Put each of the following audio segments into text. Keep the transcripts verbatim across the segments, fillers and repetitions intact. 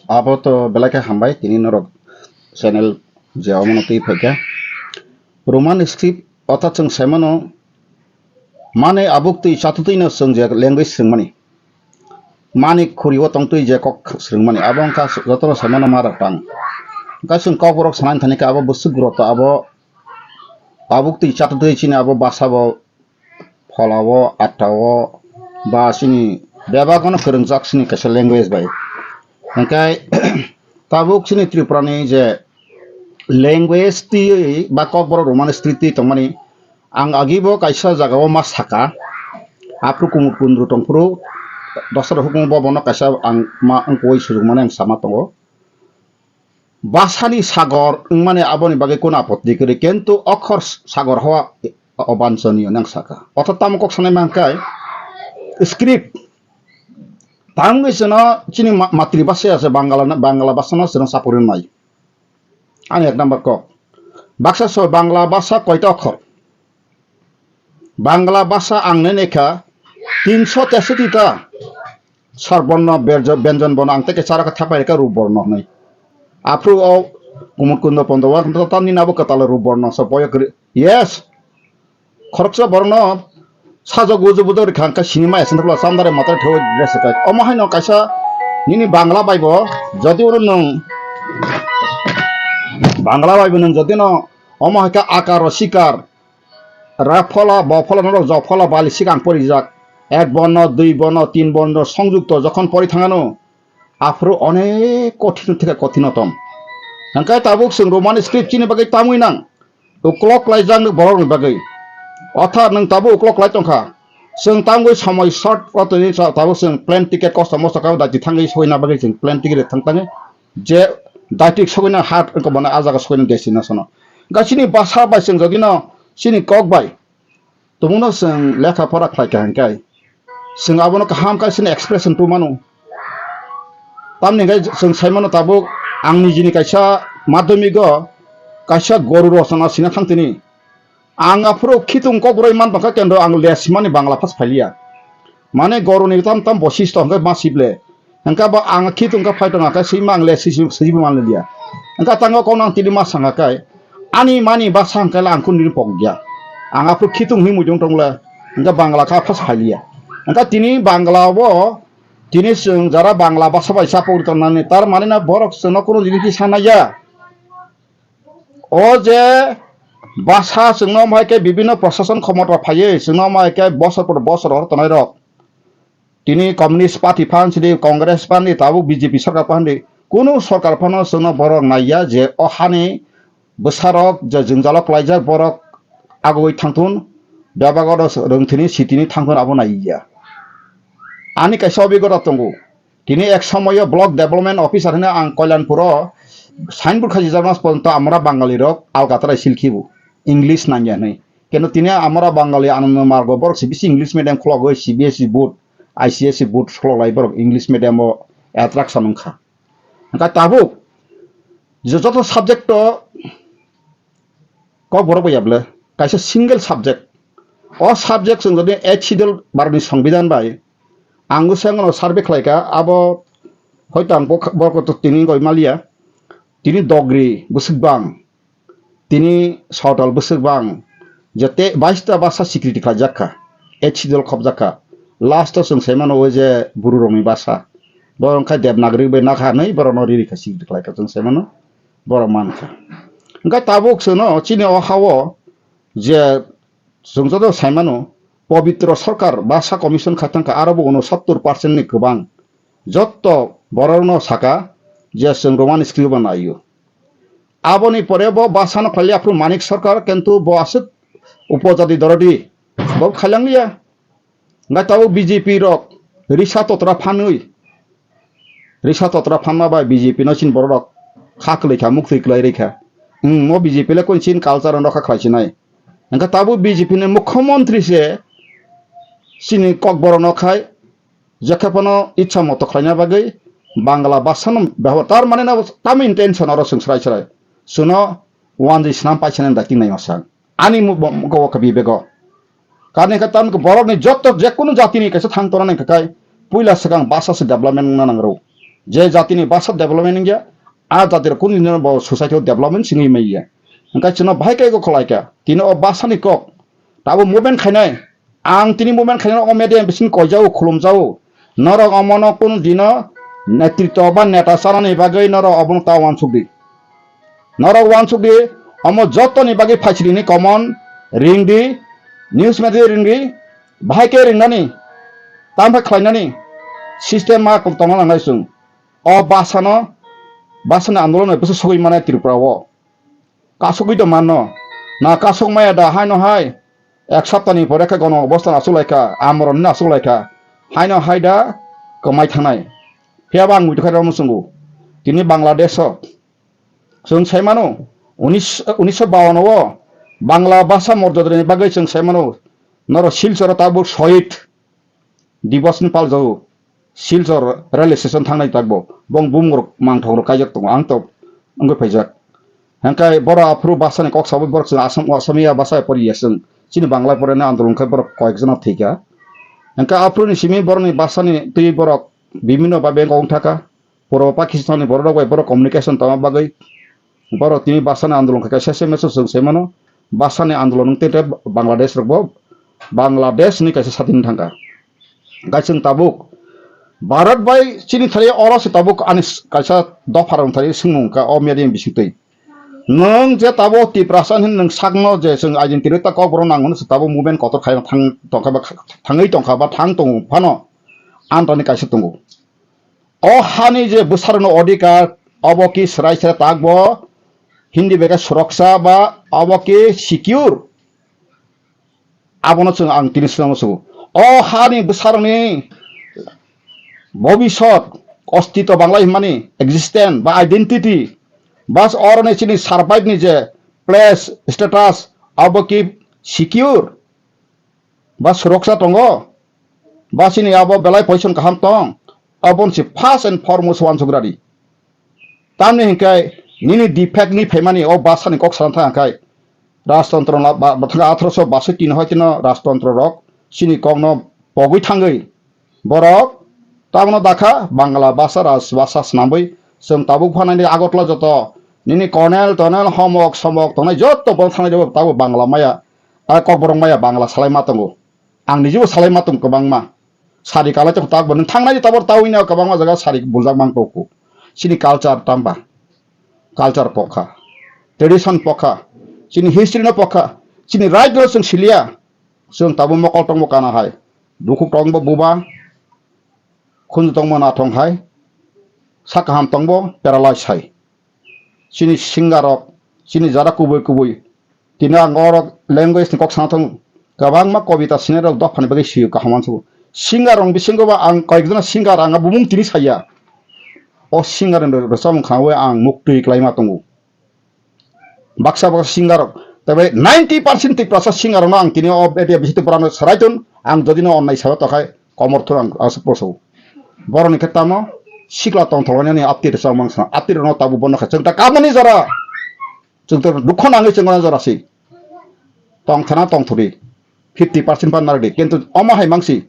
Abo to belai khe hambai, tini norok channel je omono twi phaikha. Roman script, orthat chwng saimano, mane abuk twi chatutwino chwng je language swrwngmani, mani khuri o tongtwi je kok swrwngmani, abo wngkha jotono saimano mother tongue. Wngkha chwng kokborok sanani thani khe abo bwswk guroto, abo abuk twi chatutwi chini abo basa bo phola o, atta o, ba chini bebak no kwrwngjak chini kaisa language bai. Hwnkhe tabuk chini Tripura ni je language twi ba kokborok Roman script twi tongmani, ang agi bo kaisa jaga o ma saka, aphuru Kumut Kundru tongphuru, dosra hukumu bo bono kaisa ang ma wngkoi sujukmani ang sama tongo. Basani sagor wngmani aboni bagwi kunu apotti kwrwi, kintu okhor sagor hawa obanchoniyo nang saka. Orthat tamo kok sanai mankhe script. Tangwi chwngno chini ma-, matribhasha ase Bangla, Bangla bhasano chwngno chapuri nai. Ani ek number kok. Baksa so Bangla bhasha koita okhor? Bangla bhasha ang nai naikha tinsho tesoti ta. Sar borno berjo-, benjon borno ang teke chara khe thapai reka rup borno hwnwi. Aphuru o Kumut Kundo Pondo wa tamni nabo kwtal rup borno so boyo kwrwi. Yes. Khoroksa borokno sajok uju bujo rikha hwnkhe sinima eseng thapla chamdare matare thewi dress kai. Omo haino kaisa nini Bangla bai bo jodi oro nwng Bangla bai bo nwng jodi no omo hai khe akaro sikar ra phola, bo phola norok jok phola bali sikang porijak. Ek borno, dui borno, tin borno songjukto jokhon pori thangano, aphuru onek kothin theke kothinotom. Hwnkhe tabuk chwng Roman script chini bagwi tamwi nang. Uklok laijak borokni bagwi. Otha nwng tabuk uklok lai tongkha. Chwng tamwi somoi short kotini tabuk chwng plane ticket kosto mosto kabo daiti thangwi soina bagwi chwng plane ticket thang tangwi. Je daiti soina hat wngkha bono a jaga soina destination o. Hwnkhe chini basa bai chwng jodino chini kok bai tongmano chwng lekha pora khlai kha hwnkhe chwng abono kaham kaisa expression twi mano. Tamni hwnkhe chwng sai mano tabuk ang nijini kaisa madhyamik o kaisa goru rosona sina thang tini. Ang aphuru khitung kokborok man tongkha kendo ang le simani Bangla phas phailiya. Mane goruni tam tam bosisto hwnkhe ma sible. Hwnkhe bo ang khitung kha phai tongkha khe sima ang le sisi sisi man liya. Hwnkhe tango kok nang tini ma sangkha khe ani mani basa hwnkhe le ang kunu pok ya. Ang aphuru khitung hwnwi muitung tongle hwnkhe Bangla kha phas phailiya. Hwnkhe tini Bangla bo tini chwng jara Bangla basa bai chapok tongnani tar mane na borok chwngno kunu jiniki sanaya. O je basa chwngno omo hai khe bibinno proshason khomota phaiwi chwngno omo hai khe bosor por bosor hor tongnai rok. Tini Communist Party phan sidi, Congress phan di, tabuk B J P sarkar phan di, kunu sarkar phano chwngno borok naiya je o hani bwsarok je jwngjalo klaijak borok agoi thangthun, bebak oro rwngthini sitini thangthun abo naiya. Ani kaisa obigota tongo. Tini ek somoyo block development officer hwnwi ang Koilanpuro signboard khajijak mas porjonto amora Bangalirok alkatrai silkhibo, English nangya hwnwi. Keno tini amora Bangali Anando Margo borok se bisi English medium khulogwi C B S E board, I C S E board khulok lai borok English medium o attraction wngkha. Hwnkhe tabuk je joto subject o kok borok bai yable kaisa single subject. O subject chwng jodi eight schedule Bharatni Songbidan bai ang bwskango survey khlaikha, abo hoito ang bo, bo tini goi maliya, tini dogri bwswk bang, tini sawtal bwswk bang, je te baista basa sikriti khlaijak kha, eight schedule khopjak kha. Last o chwng sai mano o je buru rokni basa, bo wngkha Devanagari bai nakha hwnwi borokno riri kha sikriti khlaikha chwng sai mano, borok mankha. Hwnkhe tabuk chwngno chini o ha-o je chwng joto sai mano, Pobitro Sarkar basa commission kha thangkha, aro bo unosattor percent ni kwbang. Jotto borokno saka je chwng Roman script bo naio. Aboni pore bo basano khlaili aphuru Manik Sarkar, kintu bo aswk upojadi dorodi bo khailangliya. Hwnkhe tabuk B J P rok risa totra phanwi, risa totra phanma bai B J P no chini borok rok kha kwlwi kha, muktwi kwlai rwi kha. Nwng mo B J P le koi chini culture no rokha khlai sinai. Hwnkhe tabuk B J P ni mukhyamantri se chini kokborok no khai, jekhe phano itsa moto khlaina bagwi Bangla bhasha no bebohar, tar mane no tamo intention oro chwng srai srai. Chwngno wanjwi swnam paisa nani dakti nai masa. Ani mu-, bo-, go-, kha bibego. Karni kha tamni khe borokni jotto jekunu jatini kaisa thang tongna nangkha khai puila swkang bhasha se development wngna nangrw. Je jatini basa development wngya, a jati rok kunu dino bo society o development singwi manya. Hwnkhe chwngno bahai khe kok khlaikha. Tini o basa ni kok tabo movement khainai. Ang tini movement khainai o media bising koijao, khulumjao. Norok omono kunu dino netritwa ba neta chanani bagwi norok obono ta uansuk di. Norok uansuk di, omo jotoni bagwi phaisiri ni common ring di, news media ring di, bahai khe ringnani, tamphai khlainani system ma tongna nangnai chwng. O basano, basani andolon bai bwsa sogwi mannai Tripura o. Kasugwi tong manno. Na kasuk maya da haino hai. Ek saptani pore khe gono obostha asuk laikha, amoronni asuk laikha. Haino hai da kwmai thangnai. Phiya ba ang muitu khe rwmwswngo. Tini Bangladesh o. Chwng sai mano, unis, unisho bawan o Bangla basa morjadani bagwi chwng sai mano, norok Silchoro tabuk Shohid Divos ni paljago. Silchor railway station thangnai takbo, bong bumung rok mangthok rok kaijak tongo, ang tok wngwi phaijak. Hengkai borok aphuru basa ni kok sawi borok chwng Asam, Asamiya basa poriya chwng. Chini Bangla porani andolon khai borok koyek jona thwikha. Hengkai aphuru ni simi borok ni basa ni twi borok bibhinno ba bank o wng thaka. Puro Pakistan ni borok rok bai borok communication tongma bagwi borok tini basani andolon khe kaisa S M S o chwng sai mano. Basani andolon wngte te Bangladesh rok bo Bangladesh ni kaisa sadin thangkha. Kaisa tabuk Bharat bai chini thari oro se tabuk ani s-, kaisa dopha rok thari swngmung ka o media bising twi. Nwng je tabo Tiprasa hin nwng sakno je chwng identity ta kok borok nango se tabo movement kotor khai thang tongkha ba thangwi tongkha ba thang tongo phano antani kaisa tongo. O hani je bwsarokno odhikar, obo ki swrai swrai takbo Hindi bai khe suroksha ba obo ki secure. Abono chwng ang tini swngno sugo. O hani bwsarokni bobisot ostito Bangla himani existence ba identity bas oroni chini survive ni je place status obo ki secure ba suroksha tongo ba chini abo belai position kaham tong, aboni se first and foremost uansuk radi. Tamni hinkhe nini defect ni phaimani o basani kok salang thang khai rajtontro na ba, ba thang athroso basoi tin hoi tino rajtontro rok chini kokno pogwi thangwi borok tamno dakha Bangla basa raj basa swnamwi chwng tabuk phanani Agartala joto nini colonel tonel homok somok tongnai joto borok thangnai rw tabuk Bangla maya a kokborok maya Bangla salai ma tongo. Ang nijebo salai ma tong kwbangma. Sari kalai tong tak bo nwng thangnai tabor tawi na kwbangma jaga sari buljak mang tongko. Chini culture tamba. Culture pokha. Tradition pokha. Chini history no pokha. Chini right no chwng siliya. Chwng tabo mokol tongbo kana hai. Bukhuk tongbo buba. Khunju tongbo nathong hai. Sak kaham tongbo paralyze hai. Chini singer rok, chini jara kubui kubui. Tini ang orok language ni kok sana thung. Kwbangma kobita sinai rok dophani bagwi sio kaham uansukgo. Singer rok bisingo ba ang koyekjona singer ang bumung tini saya. O singer ni rwchapmung khnaui ang muktwi klaima tongo. Baksa baksa singer rok. Tebe ninety percent Tiprasa singer rokno ang tini o area bisi Tiprano sarai tun. Ang jodi no onnai sabai tokhai komor thun ang aswk poso. Borok ni khe tamo sikla tongthok lainani aptwi rwchapmung sana. Aptwi rokno tabuk bono khe chwng ta kabani jora. Chwng to dukho nangwi chwng gana jora si. Tong thana tong thuri. Fifty percent pan nardi. Kintu omo hai mangsi.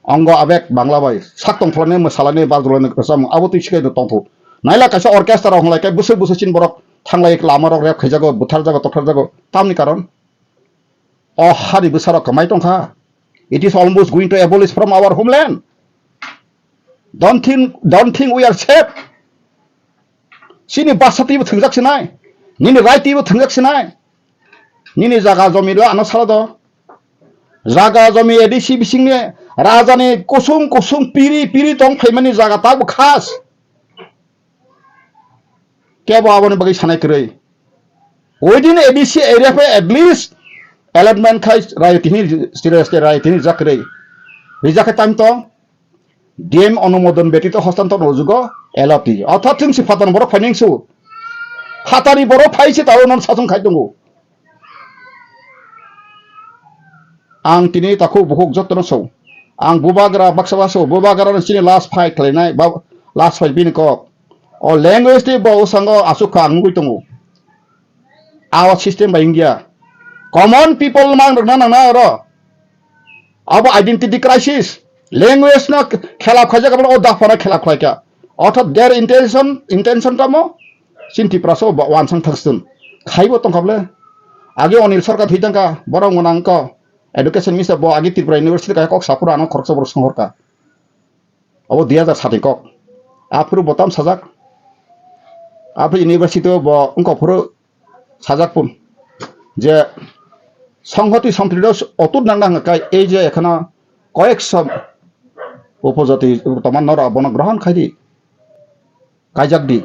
Ongo abek Bangla bai. Sak tong thulani mwsalani bajulani rwchapmung. Abo twi sikai tong thu. Naila kaisa orchestra rok hwnlai kai bwswk bwswk chin borok thanglai lama rok rep khaijago, butharjago, tokharjago. Tamni karon. O hari bwsarok kwmai tongkha. It is almost going to abolish from our homeland. Don't think, don't think we are safe. Chini basa twibo thwngjak sinai. Nini right twibo thwngjak sinai. Nini jaga jomi do ano sala do. Jaga jomi A D C bisingni rajani kusung kusung piri piri tong phaimani jaga tabuk khas. Kebo aboni bagwi sanai kwrwi. Within A D C area phe at least allotment khai rai tini, rai tini jak kwrwi. Rijak khe tam tong. D M onumodon betito hostantor no jugo L O T. Orthat chwng si phatani borok phaining su. Phatani borok phai se taro non sasong khai tongo. Ang tini takhuk bukhuk jotono so. Ang bubagra baksa baksa so. Bubagra no chini last fight khlainai. Ba, last fight bini kok. O language tei bo usango asuk kha ang nugui tongo. Awa system bai wngya. Common people mang rwna nangna oro. Abo identity crisis. Language no khelap khaijak abo o daphana khelap khlaikha. Orthat their intention, intention tamo, chini Tiprasa bo wansang thaksitun. Khaibo tongkha bole. Age Onil Sarkar thwi tangkha, borok mwnang kho. Education minister bo age Tripura University kaya kok saphuru ano khoroksa borok songhorkha. Abo dui hajar sat ni kok. Aphuru bo tam sajak. Aphuru university o bo wngkha phuru sajak pun. Je songhoti somprito otut nang nang kai ei je ekhano koyekso upojati tongma norok bono grohon khai di. Kaijak di.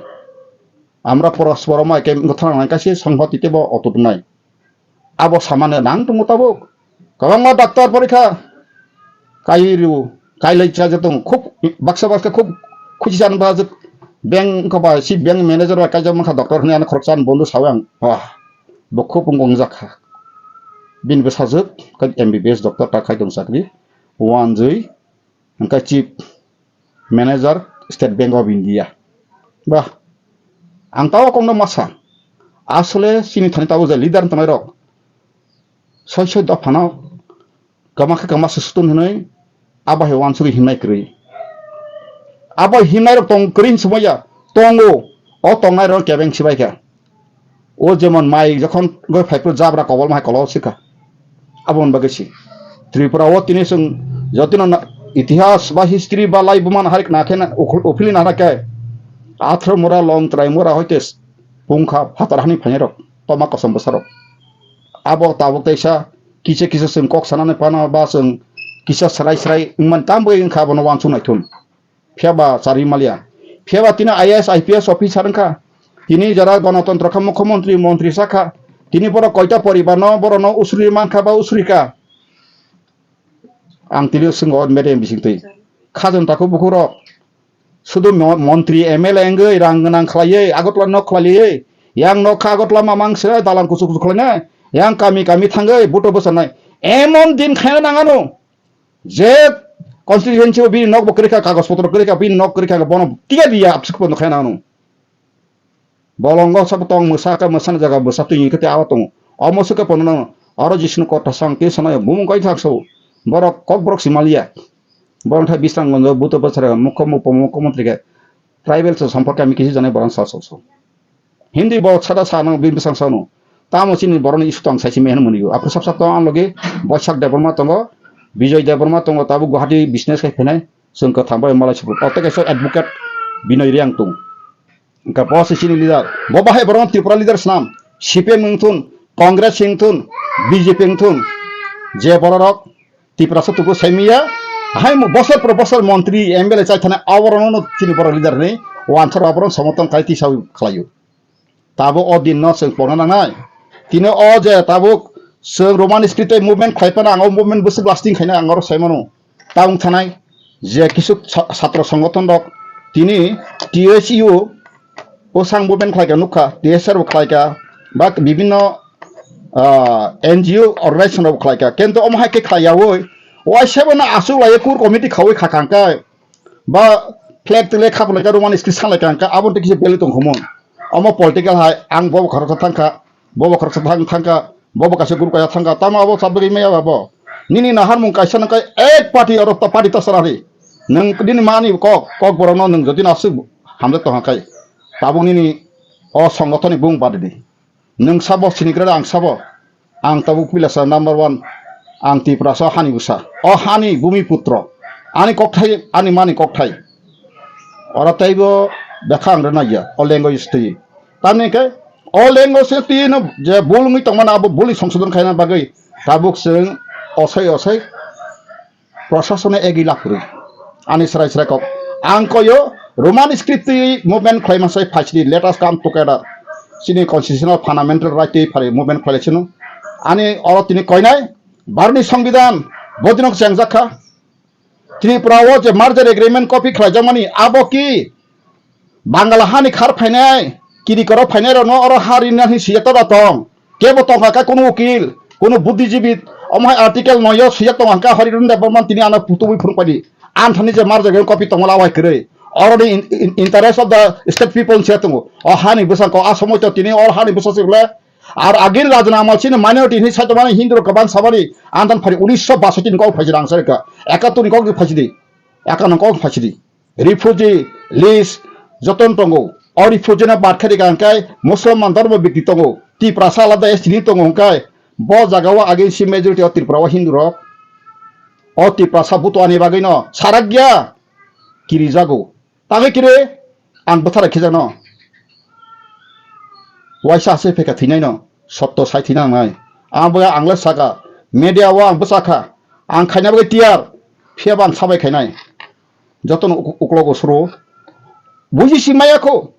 Amra porosporo mai ke wngthang nang kaise songhoti tebo otut nai. Abo samane nang tongo tabuk. Kwbangma doctor porikha. Kairu, kailai cha jatong khub baksa baksa khub khuchi chan ba jat bank ko ba si bank manager ba kaijak mankha doctor hwnwi ano khoroksa ani bondo sawi ang. Wah, bo khub wng wngjak kha. Bini bwsajwk khe M B B S doctor ta khai tong chakri. Wanjwi hwnkhe chief manager State Bank of India. Bah, ang tao kokno masa. Asole chini thani tao je leader tongnai rok. Soi soi dophano kama khe kama se sutun hinoi abo hai wansugwi himnai kwrwi. Abo himnai rok tong kwrwi hinwi sumaya tongo. O tongnai rok kebeng sibai kha. O jemon mai jokhon goi phai phuru jabra kobol ma hai kolol sikha. Aboni bagwi si. Tripura o tini chwng jotino na-, itihas ba history ba lai buma nahar na khe na ukhul-, uphili nahar khe athro mura long trai mura hoite s-, pungkha phatar hani phainai rok toma kosom bwsa rok. Abo tabuk teisa kisa kisa chwng kok sanani phano ba chwng kisa srai srai wngmani tamo wngkha abono wansuk naithun. Phiya ba charwi maliya. Phiya ba tini I A S, I P S officer wngkha. Tini jara Ganatantro kha, mukhyamantri, mantri sakha. Tini borok koita poribar no, borok no usuri mankha ba usuri kha. Ang tini swngo media bising twi. Khajon tako bukhuk rok. Sudu mo-, montri, M L A wngwi rang gwnang khlaiwi, Agartala nok khlaiwi. Yang nok kha Agartala mamang se dalan kuchuk kuchuk khlainai. Yang kami kami thangwi buto bwcharnai. Emon din khaina nangano. Je constituency o bini nok bo kwrwi kha, kagoj potro kwrwi kha, bini nok kwrwi kha, bono tiya diya absuk pono khaina ano. Bolongo sabo tong mwsa khe mwsani jaga bwsa twi khe tei abo tongo. Omo swkhe pono no oro Jisnu kotha sang tei sanayo bumung kai thak so. Borok kok borok si maliya. Borok thai bisang gonjo buto bwsara mukho mupo mukho montri khe tribal se sampor kami kisi janai borok sa so so. Hindi bo sada sa nang bini bwsang sano. Tamo chini borokni issue tong saisi meheno mwnio. Aphuru sab sab tong ang logi Boisak Debbarma tongo, Bijoy Debbarma tongo, tabuk Guwahati business khai phainai. Chwng kwthang bai malai subu. O tei kaisa advocate Binoy Reang tong. Hwnkha bo se chini leader. Bo bahai borok Tripura leader swnam. C P M wngthun, Congress wngthun, B J P wngthun. Je bororok Tiprasa tubu saimiya, hai mo bosor por bosor montri, M L A chai thana aborok no chini borok leader ni wanthar aborok somorthon khai tisa khlaio. Tabo o din no chwng pona nangnai. Tini o je tabuk chwng Roman script tei movement khlai phano ang o movement bwswk lasting khaina ang oro sai mano. Ta wng thanai je kisu sa-, satro songothon rok tini T S U o sang movement khlai ka nukha, T S R bo khlai ka, ba bibinno, ah, N G O organization rok khlai ka. Kento omo hai khe khlai yaui, waisa bono aswk lai core committee khaui kha kang khe, ba flag twi lai khapulai kha, Roman script sanglai kha, hwnkhe aboni tei kisa value tong kha mun. Omo political hai, ang bobo khoroksa thang kha, bobo khoroksa thang, thang kha, bobo kaisa group kaisa thang kha, tamo abo sabagwi maya ba bo. Nini naharmung kaisa nang khe ek party oro ta party ta sarari. Nwng nini mani kok, kok borokno nwng jodi naswk hamjak tong kha khe, tabuk nini o songothoni bung badi di. Nwng sabo sinigra ang sabo. Ang tabuk pilasa number one. Ang Tiprasa hani bwsa. O hani bumi putro. Ani kokthai, ani mani kokthai. Oro teibo bekha ang rwnai ya. O language twi. Tamni khe o language twi no je bul wngwi tongmani abo bul ni songsodon khaina bagwi tabuk chwng osai osai Prasasone egi laphurwi. Ani srai srai kok. Ang koyo Roman script twi movement khlaima sai phaisidi, let us come together. Chini constitutional fundamental right twi phari movement khlai sino. Ani oro tini koinai Bharoni Songbidan bodino chengjak kha. Tripura o je merger agreement copy khlaijakmani abo ki Bangla hani khar phainai, kiri koro phainai rokno oro ha rinani siya toda tong. Kebo tongkha khe kunu ukil, kunu buddhijibi, omo hai article noyo swijak tongo hwnkhe Hariran Debbarma tini ano putubwi phunukpaidi. Anthani je marjagwi copy tongo lawai kwrwi. Oroni in, in, interest of the state people siya tongo. O hani bwsangko a somoito tini or hani bwsa se bwle. Ar agini rajna amal chini minority hinwi saitomani Hindu rok kwbang sabani anthan phari unisho basoti ni kok phaisidi ang sarikha. Ekattor ni kok phaisidi. Ekano kok phaisidi. refugee list jotono tongo. O refugee no bad khe rikha hwnkhe Musulman dhormo bikti tongo, Tiprasa alada S T ni tongo hwnkhe bo jaga o against majority o Tripura o Hindu rok. O Tiprasa butuani bagwi no sarak ya kirijago. Tangwi kiri ang bwthara khijakno. Waisa ase pheka thwinaino sotto sai thwina nangnai. Ang bagwi ang le saka, media o ang bwsakha, ang khaina bagwi tiyar, phiyaba ang sabai khainai. Jotono uk-, uklogo suru. Buji si maya kho.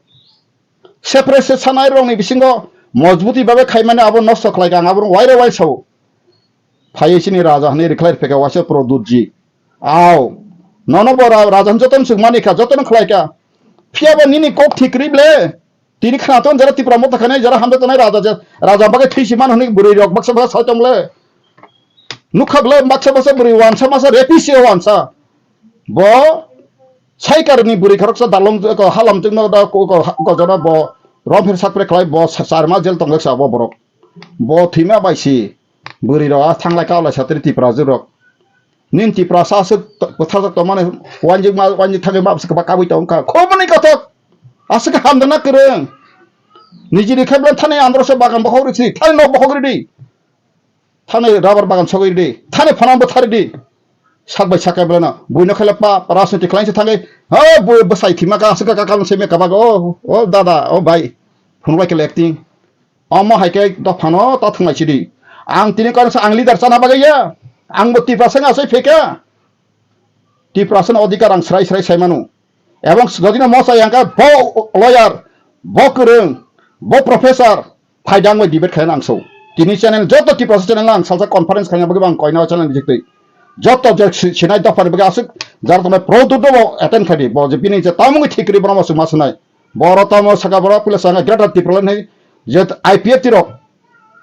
Separate se sanai rokni bisingo mojbuti babe khaimani abo nosto khlaika ang abo waire wai sao. Phaiwi chini raja hwnwi rikhlai pheka waisa Produtji. Ao. Nono bo ra-, raja hwn jotono swk mani kha, jotono khlai kha. Phiyaba nini kok thik ri ble. Tini khna ton jara Tipra motha khanai jara hamjak tonai raja je, raja bagwi thwi si man hwnwi bwrwi rok baksa baksa sai tong le. Nukha ble baksa baksa bwrwi wansa masa repi si wansa. Bo sai karni bwrwi khoroksa dalong ko halam tungno da ko, ko, ko jora bo romphir sakpre khlai bo sa-, charma jel tongjak sa bo borok. Bo thwima bai si bwrwi rok a thanglai ka lai satri Tipra jwk rok. Nin Tiprasa aswk to-, bwthajak tongmani wanjik ma, wanjik thangwi ma bwswk kabui tong kha. Khoboni kothok. Aswk hamjakna kwrwng. Nijini khe bwlai thani andro se bagan bokhok risi, thani nok bokhok ridi. Thani rubber bagan sogwi ridi. Thani phano bwthar ridi. Sak bai sak khe bwlai no. Buino khe le pa, pa rajniti khlainse thangwi. Ha, bui bwsai thima ka aswk ka ka se me kabag o, o dada, o bhai. Phunuk lai khe le acting. Omo hai khe dophano ta thwnglai sidi. Ang tini kaisa ang leader chana bagwi ya. Ang bo Tiprasa wng asai pheka. Tiprasa no odhikar ang srai srai sai manu. Ebong jodi no mosa yang kha bo lawyer, bo kwrwng, bo professor, phai dang bai debate khaina ang so. Tini channel joto Tiprasa channel ang salsa conference khaina bagwi ang koina channel bijik twi. Joto je si-, sinai dophani bagwi aswk jar tongnai product bo attend khai di. Bo je bini je tamungwi thik ri bono aswk ma swnai. Boro tamo saka boro pula sanga Greater Tipraland hai je I P F T rok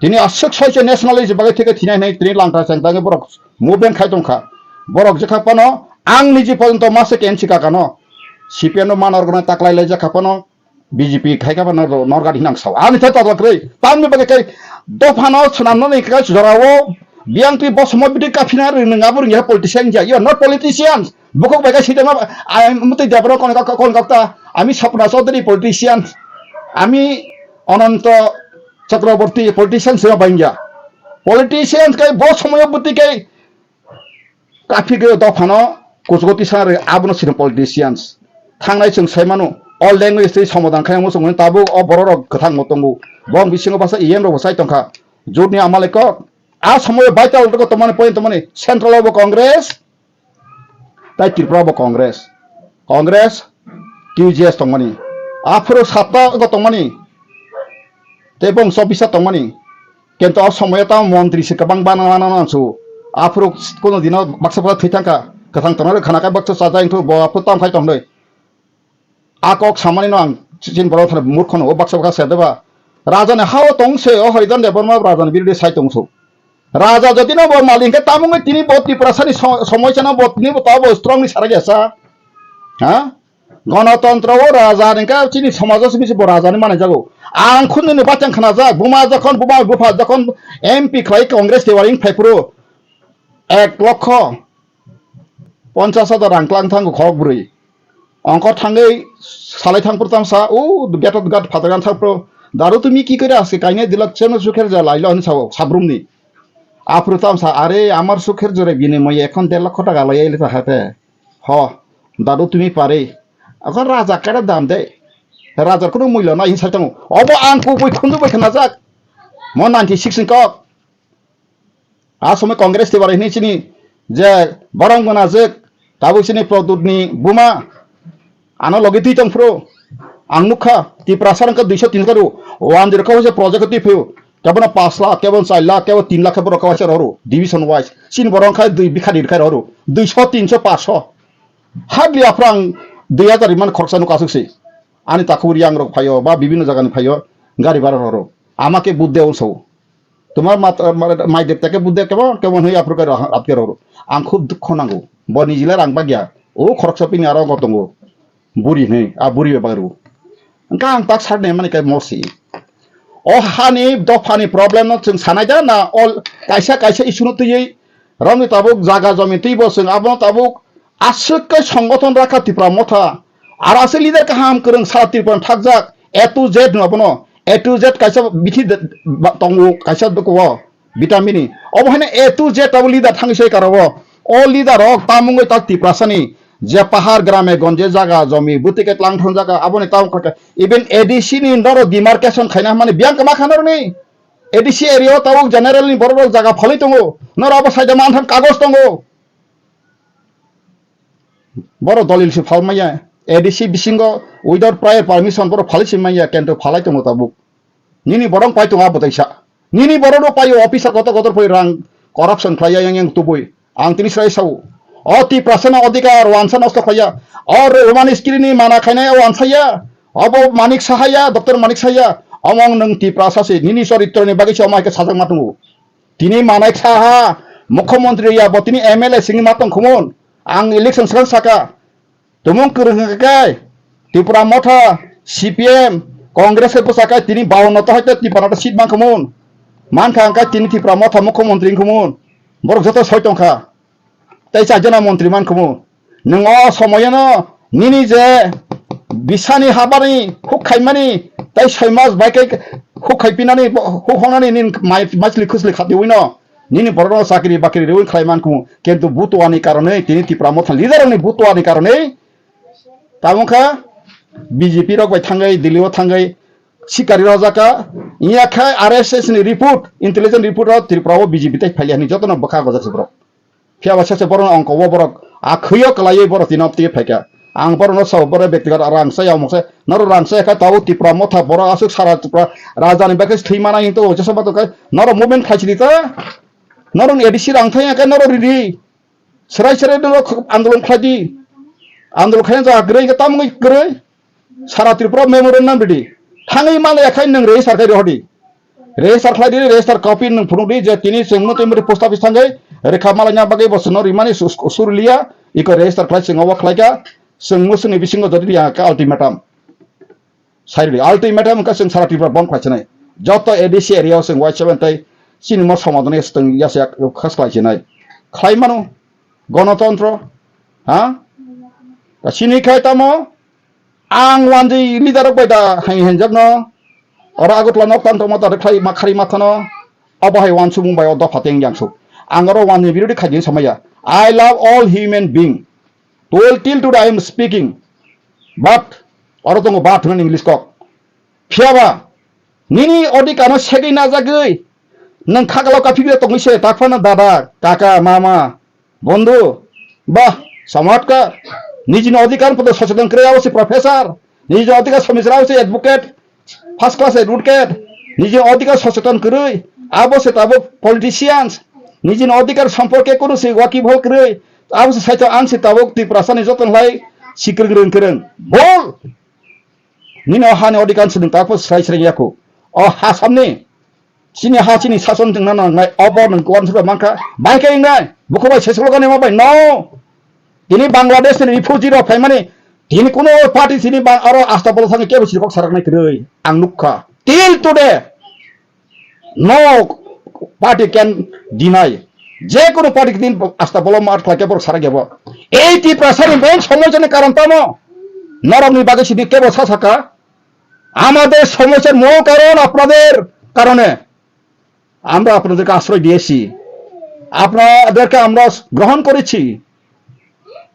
tini aswk soiche nationalist bagwi thike thinai hinai tini langta chengtangwi borok movement khai tongkha. Borok jekha phano ang niji porjonto masa K M C kakano C P M no manor gwnang taklai lai jekha phano B J P khai kha phano norgadi hinang sao. Ani thai tadla kwrwi. Tamni bagwi kai dophano swnamnani kai jorao biyang twi bo somo bidi kaphina rwngnang abo rwngya politician ya. You are not politicians. Bukhuk bai khe sitema, ai, mutui debra kon kok, kon kok ta. Ami Sapna Chaudhary politician. Ami Ananto Chakraborty politician se bai ya. Politician kai bo somoyo buti kai kaphik dophano kuchugo tisana re abono sini politicians. Thangnai chwng sai mano. All language tei somodan khai mo chwng tabuk o borok rok kwthang mo tongo. Bong bisingo basa E M rok bo sai tongkha. Jotni amale kok. A somoyo vital rok tongmani point tongmani. Central o bo Congress. Tai Tripura bo Congress, Congress, T U J S tongmani, aphuru satta go tongmani, tei bong chobisa tongmani, kintu o somoyo tamo montri se kwbang bana bana nansu, aphuru kono dino baksa baksa thwi thangkha, kwthang tongnai khana kai baksa chajai wngthu bo aphuru tam khai tongnai. A kok samani no ang chini borok thani murkho no, o baksa baksa se deba. Raja ni ha o tong se, o Haridan Debbarma raja ni birdi sai tong so. Raja jodi no bo malik hwnkhe tamo wngwi tini bo Tiprasa ni so-, somoisa no bo tini bo ta bo strong ni sarak ya sa. Ha? Gonotontro o raja ni hwnkhe chini somajo simi se bo raja ni manai jago. Ang khun ni bachang khana jak, buma jokhon, buma bupha jokhon M P khlai Congress tewari wng phai phuru ek lokho ponchas hajar rang klang thango khorok bwrwi. Ongkor thangwi salai thangphuru tamsa, o betot gat phatar gan thangphuru, "Daru, tumi ki kore aske kaine dilak cheno sukher ja lailo?" hwnwi sao sabrumni. Aphuru tamsa, "Are, amar sukher jore binimoye ekhon der lokho taka loyai le tahate." "Ho, daru, tumi pare." Akhon raja kare dam de. Rajar kuno muilo nai hin sai tongo. Obo ang kubui khundu bai khnajak. Mo ninety six ni kok. A somoi Congress tei barai hinwi chini je borong gwnajak tabuk chini Pradyut ni buma ano logi twi tong phuru ang nukha Tiprasa rok khe duiso tinso ru one zero khe waisa project twi phuru kebono pash lakh kebono char lakh kebo tin lakh khe borok khe waisa rohoro division wise chini borok khe dui bikha rir khe rohoro duiso tinso paso hardly aphrang dui hazar rimani khoroksa nukha aswk se ani takhuk yang rok phaio ba bibinno jaga ni phaio gari bhara rohoro ama khe budde onsao. Tomar mat-, ma-, mai depta khe budde kebo, kebo hwnwi aphuru khe ra-, rat khe roro. Ang khub dukho nango. Bo nijila rang bagya. O khoroksa bini aro ongko tongo. Buri hwnwi, a buri bai bagru. Hwnkhe ang tak sak nai mani khe morsi. O hani dophani problem no chwng sanai da na ol kaisa kaisa issue no twiwi romni tabuk jaga jomi twibo chwng abono tabuk Aswk khe songothon rakha Tipra Motha. Aro aswk leader kaham kwrwng sara Tripura thakjak. A to Z no abono. A to Z kaisa bithi de-, ba-, tongo kaisa dukuo. Vitamin ni. Obo haino A to Z abo leader thangwi sai karo o. O leader rok tamungwi tak Tiprasani je pahar grame gonje jaga jomi bwtwi khe tlang thang jaga aboni tamung khe even A D C ni noro demarcation khaina mani biyang kama kha norni. A D C area o tabuk general ni borok rok jaga phalwi tongo. Noro abo saida mantham kagoj tongo. Boro dolil se phal maya. A D C bisingo without prior permission boro phalwi se maya kento phalai tongo tabuk. Nini borok pai tongo abo taisa. Nini borok no paio officer kotor kotor poi rang corruption khlai yang yang tubui. Ang tini srai sao. O Tiprasa no odhikar wansa nosto khlai ya. O Roman screen ni mana khainai o wansa ya. Obo Manik Saha ya, Doctor Manik Saha ya. Omong nung Tiprasa se nini soritro ni bagwi se omai ke sajak ma tongo. Tini manai kha ha, mukhyamantri ya bo tini M L A singwi ma tong khumun. Ang election swkang saka. Tumung kwrwng hwnkha khe Tipra Motha, C P M, Congress hai bwsa khe tini bawanno ta hai tei Tipra ta seat man khumun. Man kha hwnkhe tini Tipra Motha mukhyamantri wng khumun. Borok joto soi tong kha. Tei chaijana montri man khumu. Nwng o somoyano nini je bisani habani huk khaimani tei soi mas bai khe huk khaipinani bo-, huk honani nini mai-, maisli khusli khatiwino nini borokno chakri bakri riwi khlai man khumu. Kintu butuani karonwi tini Tipra Motha leader rokni butuani karonwi tamo kha B J P rok bai thangwi Delhi o thangwi sikari rojaka. Iya khe R S S ni report, intelligence report o Tripura o B J P tei phailiya hinwi jotono bwkha gojak se borok. Phiya ba sese borok ongko o borok a khwio kwlaiwi borok tino twi phaikha. Ang borokno sao borok bektigot rang saya omok saya. Norok rang saya kha tabuk Tipra Motha borok aswk sara Tipra rajani bagwi thwi mana hinto jesa batok khe norok movement khlai sidi ta. Norok A D C rang thai khe norok ridi. Serai serai norok andolon khlai di. Andolon khlai ja kwrwi khe tamungwi kwrwi. Sara Tripura memorandum ridi. Thangwi mano yakhai nwng register khai rihordi. Register khlai di, register copy nwng phunuk di je tini chwng muti muti post office thangwi rikha malaina bagwi bo chwngno rimani su-, su-, surliya, iko register khlai chwng obo khlaikha, chwng mwswngni bisingo jodi ya khe ultimatum. Sai ridi, ultimatum wngkha chwng sara Tripura bond khlai chinai. Joto A D C area o chwng Y seven tei chini mo somadoni chwng yasa yak khas khlai chinai. Khlai mano, gonotontro, ha? Ta chini khai tamo, Ang wanjwi leader rok bai da hai henjak no. Oro Agartala nok tan tongma ta khlai ma khari matha no. Abo hai wansukmung bai o dopha teng yang suk. Ang oro wanjwi birodi khaijin samaya. I love all human being. Till, till today I am speaking. But oro tongo but hwnani English kok. Phiya ba nini odhikar no segwi najagwi nwng khagalo kaphikre tongwi se tak phano dada, kaka, mama, Bondhu, bah, chamatkar. Nijini odhikar poto socheton kwrwi abo se professor. Nijini odhikar somichara abo se advocate, first class advocate. Nijini odhikar socheton kwrwi abo se tabuk politicians. Nijini odhikar somporke kunu se wakibhal kwrwi abo se saito ang se tabuk Tiprasani joton lai sikrwng rwng kwrwng. Bol! Nini o hani odhikar se nwng tabuk srai srai yaku. O ha samni Chini ha chini sason tongna nangnai, obo nwng kuan sura mankha, bai khe wngnai, bukhuk bai sesok logo nima bai, no. Tini Bangladesh ni refugee rok phaimani, tini kuno party chini bang aro asta bolo thangwi kebo chirikok saraknai kwrwi, ang nukha. Till today, no party can deny. Je kono party tini asta bolo mar khlai khe borok sarak yabo. Ei Tiprasa ni main somosya ni karon tamo, norok ni bagwi chini kebo sa saka. আমাদের সমস্যার মূল কারণ আপনাদের কারণে। আমরা আপনাদেরকে আশ্রয় দিয়েছি, আপনাদেরকে আমরা গ্রহণ করেছি,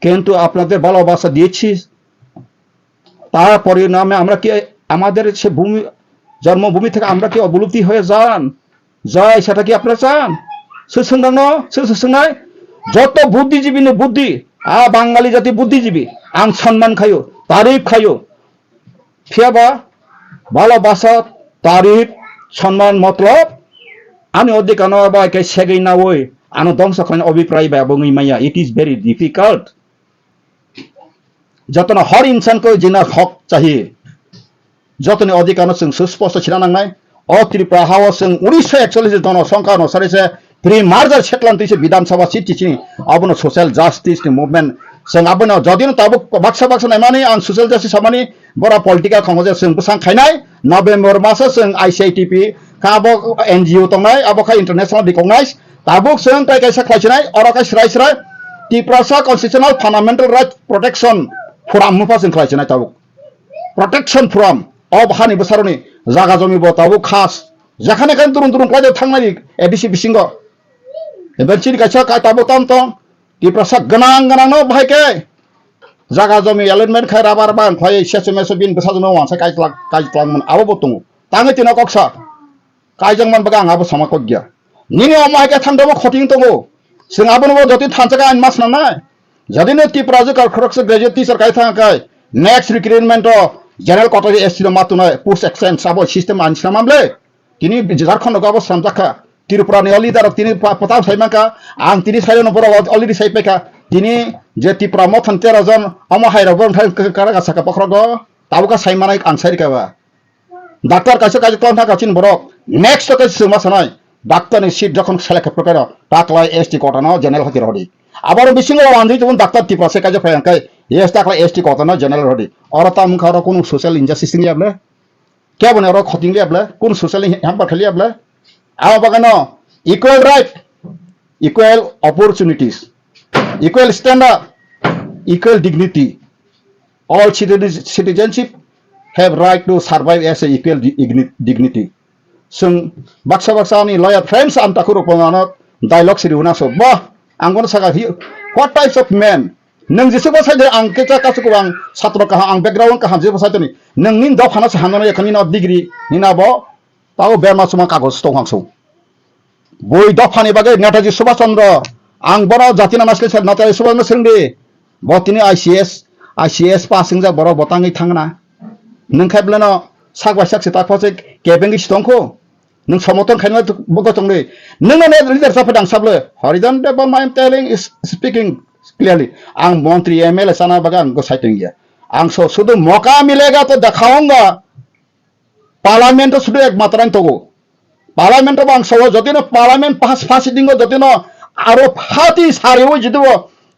কিন্তু আপনাদের ভালোবাসা দিয়েছি, তার পরিণামে আমরা কি আমাদের সে ভূমি, জন্মভূমি থেকে আমরা কি অবলুপ্তি হয়ে যান? Jai, seta ki apna chan? Sir swngnang no, sir sir swngnai? Joto buddhijibi ni buddhi, a Bangali jati buddhijibi, ang sonman khayo, tarif khayo. Phiya ba, bhalobasa, tarif, sonman, motlob, ani odhikar no bai khe segwi naui, ano dongso khlaina obhipray bai abo wngwi manya. It is very difficult. Jotono har insan ko jina hok chahiye. Jotoni odhikar no chwng susposto sina nangnai. O Tripura hao chwng unisho ekchollish jonosongkha no sari se pre-merger settlement twi se Bidhan Sabha seat chichini abono social justice ni movement. Chwng abono jodi no tabuk baksa baksa naimani ang social justice samani bora political khongo je chwng bwsang khainai November maso chwng I C I T P kha abo N G O tongnai abo kha international recognize tabuk chwng kai kaisa khlai sinai oro kha srai srai Tiprasa Constitutional Fundamental Rights Protection Forum mupha chwng khlai chinai tabuk. Protection Forum o hani bwsaroni jaga jomi bo tabuk khas. Jakhane khan durung durung khlai thangnai A D C bisingo. Eben chini kaisa kai tabuk tam tong. Tiprasa gwnang gwnang no bahai khe jaga jomi allotment khai rubber bang khlai sesu mesu bin bwsa jono wansa kai tlak kai tlak man abo bo tongo. Tangwi tino koksa. Kaijak man baga ang abo sama kok gya. Nini omo hai khe thang dobo khoting tongo. Chwng abono bo jotoni thansa khe ang mas nangnai. Jadino Tripura je kar khoroksa graduate teacher kai thang kai next recruitment o general quota S T no ma tunai post exchange abo system ang sinamam le. Tini Jharkhand no abo swnamjak kha. Tripura ni o leader rok tini pa-, pata sai man kha. Ang tini sai no borok already sai pai kha. Tini je Tripura mothan tero jon omo hai rok borok thang kara saka bokhrogo. Tabuk kha sai manai ang sai rika ba. Doctor kaisa kaisa tong thangkha chini borok. Next to kaisa chwngma sanai. Doctor ni seat jokhon select khe phuru khe taklai S T quota no general hoi rodi. Aboro bisingo wandwi tubun doctor Tripura se kaisa phai angkai. Yes taklai S T quota no general rodi. Oro ta mungkha oro kunu social injustice liya ble. Kebo ni oro khoting liya ble. Kunu social hamper khe liya ble. Abo bagano equal right, equal opportunities, equal standard, equal dignity. All citizen- citizenship have right to survive as a equal di- igni- dignity. Chwng baksa baksa ani lawyer friends ang takhuk rok pano dialogue siri hwnna so. Bah, ang bono saka hi, what types of men? Nwng jesa bwsai de ang khe cha kasu kubang satro kaham ang background kaham jesa bwsai toni. Nwng nini dophano se hamjana yakha nini degree nini abo tao berma chuma kagoj tong hang so. Bui dophani bagwi Netaji Subhash Chandra, ang bono jati nana sle sel Netaji Subhash Chandra swrwngdi. Bo tini I C S, I C S pass wngjak borok bo tangwi thangna. Nwng khai bleno sak bai sak se tak phasik kebengwi si tongkho. Nwng somoton khaina bo tongdi. Nwng no leader sa phadang sable. Harijan Debbarma I am telling is speaking clearly. Ang montri M L A sana bagwi ang go sai tongya. Ang so sudu moka milega to dakhaunga. Parliament o sudu ek matra tongo. Parliament o bang sawo jotino parliament pass pass dingo jotino aro phati sariwi jidu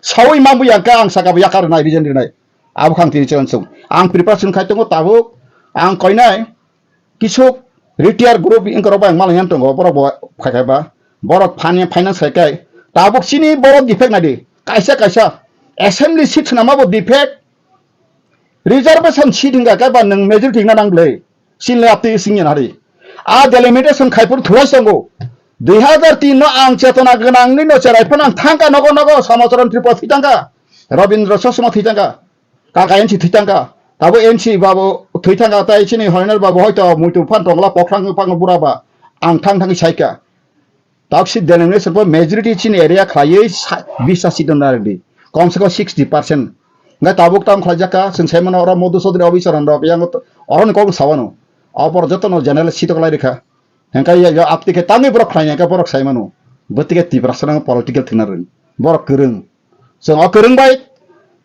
sawi mambu yangka ang saka yakar nai region rinai. Abo khang tini chon sung. Ang preparation khai tongo tabuk ang koinai kisuk retire group ingkoro bang malai yan tongo borok bo khai khai ba borok finance khai kai tabuk chini borok defect nai di kaisa kaisa assembly seat nama bo defect. Reservation seat hingka khe ba nwng majority hingna nang bwle. Sinle aptwi singya nari. A delimitation khaipur thulai tongo. Dui hazar tin no ang chetona gwnangni no cherai phano ang thangka nogo nogo Samacharan Tripura thwi thangka. Rabindra Chosma thwi thangka. Kaka N C thwi thangka. Tabo N C babu thwi thangka tai chini Hoinal babu hoito muitu phan tongla pokhrang pang bura ba. Ang thang thang saika. Taksi denomination bo majority chini area khlaiwi sa-, bisa seat rwna rwdi. Komse kom sixty percent. Hwnkhe tabuk tamo khlaijak kha, chwng sai mano oro Madhu Chaudhary Abhicharan rok yang oro ni kok sawano. Abor joto no general seat khlai rikha. Hwnkhe ya, ya aptike tangwi borok khlai ya khe borok sai mano. Bwtike Tiprasa no political thwna rwng. Borok kwrwng. Chwng o kwrwng bai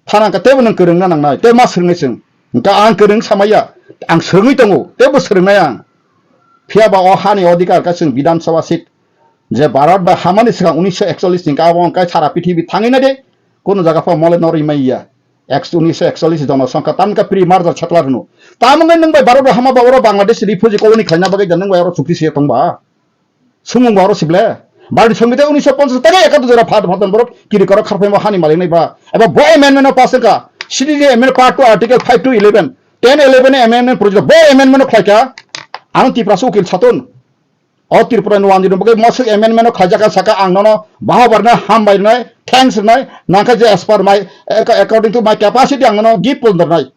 phana khe teibo nwng kwrwngna nangnai, tei ma swrwngnai chwng. Hwnkhe ang kwrwng samaya, ang swrwngwi tongo, teibo swrwngnai ang. Phiya ba o hani odhikar khe chwng Bidhan Sabha seat je Bharat bai hamani swkang unisho ekchollish ni khe abo hwnkhe sara pithibi thangwi nai de, kunu jaga pho mole norwi mai ya. Ek- unisho ekchollish jonosongkha, tamoni khe pre-merger settler hwno. Tamo wngkhe nwng bai Bharat bai hama ba oro Bangladesh refugee colony khlaina bagwi da nwng bai oro chukti se tong ba? Sumung bo oro sible. Bharati Songbidan unisho ponchas tei ekatur jora phat phat borok kiri korok kharphaima hani malik nai ba. Eba bo amendment no pass wngkha. C D D amendment part two article five to eleven. Ten eleven amendment project bo amendment no khlaikha. Ano Tiprasa ukil satun. O Tripura ni wanjwi bagwi mosok amendment no khlaijak kha saka ang nono bahabar na hambai rwnai, thanks rwnai, nangkha je as per my, ac- according to my capacity ang nono gift pondornai.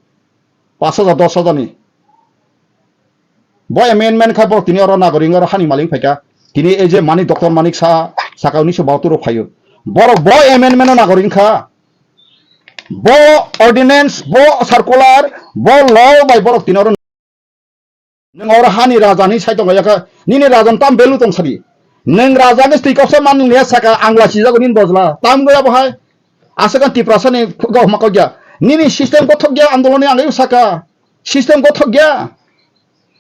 Pash hajar, dos hajar ni. Bo amendment kha bo tini oro nagoring oro hani malik phaikha. Tini ei je Manik, Doctor Manik Saha saka unisho bahatur o phaio. Borok bo amendment o nagoring kha. Bo ordinance, bo circular, bo law bai borok tini oro nwng oro hani raja ni sai tongya kha. Nini raja ni tam value tong sadi. Nwng raja ni twi koksa man nini saka ang lachijago nini bojla. Tam goya bo hai. Aswk ang Tiprasa ni gokma kok ya. Nini system kothok ya andolon ni ang saka. System kothok ya.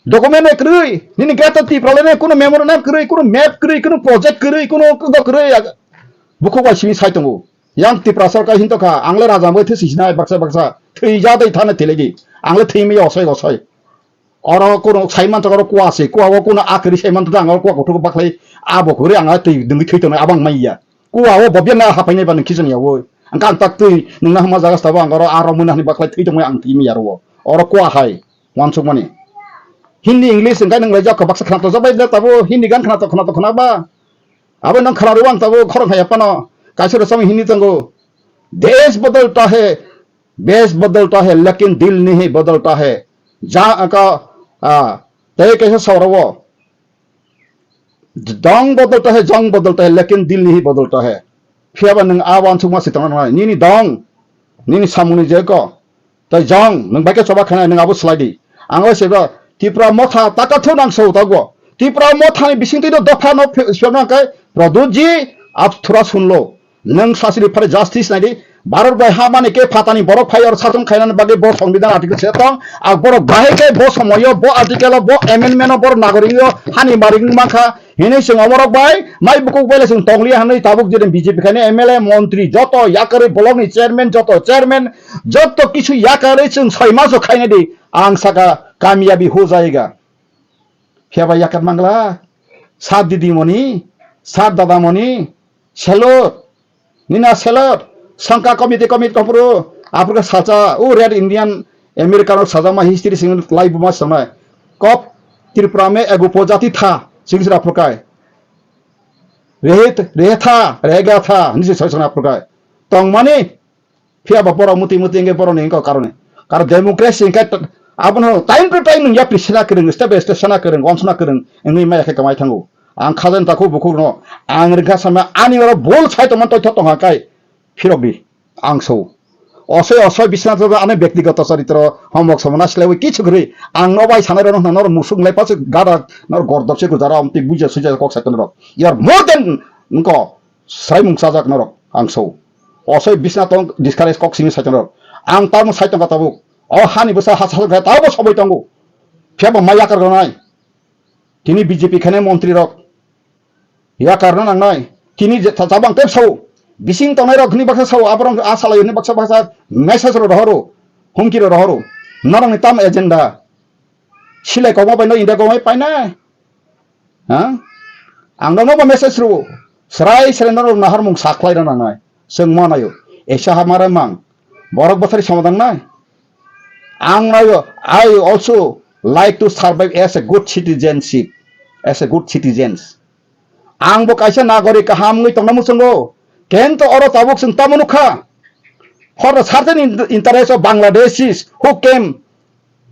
Document bai kwrwi, nini Greater Tipraland ni kunu memorandum kwrwi, kunu map kwrwi, kunu project kwrwi, kunu kwrwi, bukhuk bai simi sai tongo. Yang Tiprasa ka hinto kha, ang le raja bai thwi sinai baksa baksa, thwi ja dai thana thilegi, ang le thwi mi osai osai. Oro kunu sai man oro kuwa se, kuwa o kunu a kwrwi sai man ang oro kuwa kothok bakhlai, abo kwrwi ang twi dungwi thwi tongnai abang mai ya. Kuwa o bobya na hapai nai ba nung khichang ya o. Ang kang tak twi nungna hama jaga sabo ang oro aro muna hani baklai thwi tongmai ang timi yaro. Oro kwa hai wansukmani. Hindi English engkai nung lai jak baksa khana to jabai le tabo Hindi gan khana to khana to khana ba. Abo nang khana ruwang tabo khorang hai pano. Kaisa ro sami Hindi tango. Desh badalta hai, vesh badalta hai, lekin dil nahi badalta hai. Ja ka, ah, tei kaisa saurabo. Dong badalta hai, jong badalta hai, lekin dil nahi badalta hai. Phiya ba nung a wansukma se tongna nai. Nini dong, nini samungni je ko. Tai jong, nung bai ke choba khanai, nung abo slai di. Ang bai seba, Tipra motha taka thu nang so tago. Tipra motha ni bising twi do dopha no phe-, sibak nang kai, Produtji, ab thura sunlo. Nung sasri phare justice nai di. Bharat bai ha mani ke phatani borok phai or satung khainani bagwi bo Songbidan article se tong. Ak borok bahai ke bo somoyo, bo article o, bo amendment o, borok nagorik o, hani marik mankha. Hini chwng omorok bai, mai bukuk bai le chwng tongliya hwnwi tabuk jeni B J P khaini M L A, montri joto yakarwi block ni chairman joto chairman joto kisu yakarwi chwng soi maso khaina di ang saka kamiyabi ho jayega. Phiya bai yakar mangla, sir didi moni, sir dada moni, salute. Nina selot, sangka committee committee kopro, aphurkhe salsa, o Red Indian American rok sajama history sing lai buma sanai. Kop Tripura me ego pojati tha, sing sira aphurkai. Rehe, rehe tha, rehega tha, hinwi sai sana aphurkai. Tongmani, phiya ba borok muti muti hingke borok ni hingke karone. Karo democracy hingke t-, abono time to time wngya pri sena kwrwng, step by step sena kwrwng, wansona kwrwng, wngwi maya khe kwmai thango. Ang khajan takhu bukhuk no, ang rwngkha sama ani oro bol sai tongma toitho tongha kai, phirok di, ang so. Osoi osoi bisna to ani bektigoto charitro homok somona silaiwi kichu kwrwi, ang no bai sanai rok no musuk lai pasu gada no gordok se gujara omti buja suja kok sai tonrok. You are more than nko sraimung chajak norok ang so. Osoi bisna tong discourage kok simi sai tonrok. Ang tamo sai tongka tabuk. O hani bwsa hasa hasa tabo sobai tongo. Phiya bo mai yakar gonai. Tini B J P khane montri rok yakar na nangnai. Tini je ta-, tabang tep sao. Bising tongnai rok hini baksa sao. Aborok a salai hini baksa baksa message ro rohoro. Humki ro rohoro. Norok ni tam agenda. Silai kok ma bai no India kok ma pai na. Ha? Ang no no message ru. Srai srai no nahar mung saklai na nangnai. Seng ma nayo. Esa hamara mang. Borok bosari somadang nai. Ang nayo, I also like to survive as a good citizenship, as a good citizens. Ang bo kaisa nagorik kaham wngwi tongna muchungo. Kento oro tabuk chwng tamo nukha. For the certain in-, interest of Bangladeshis who came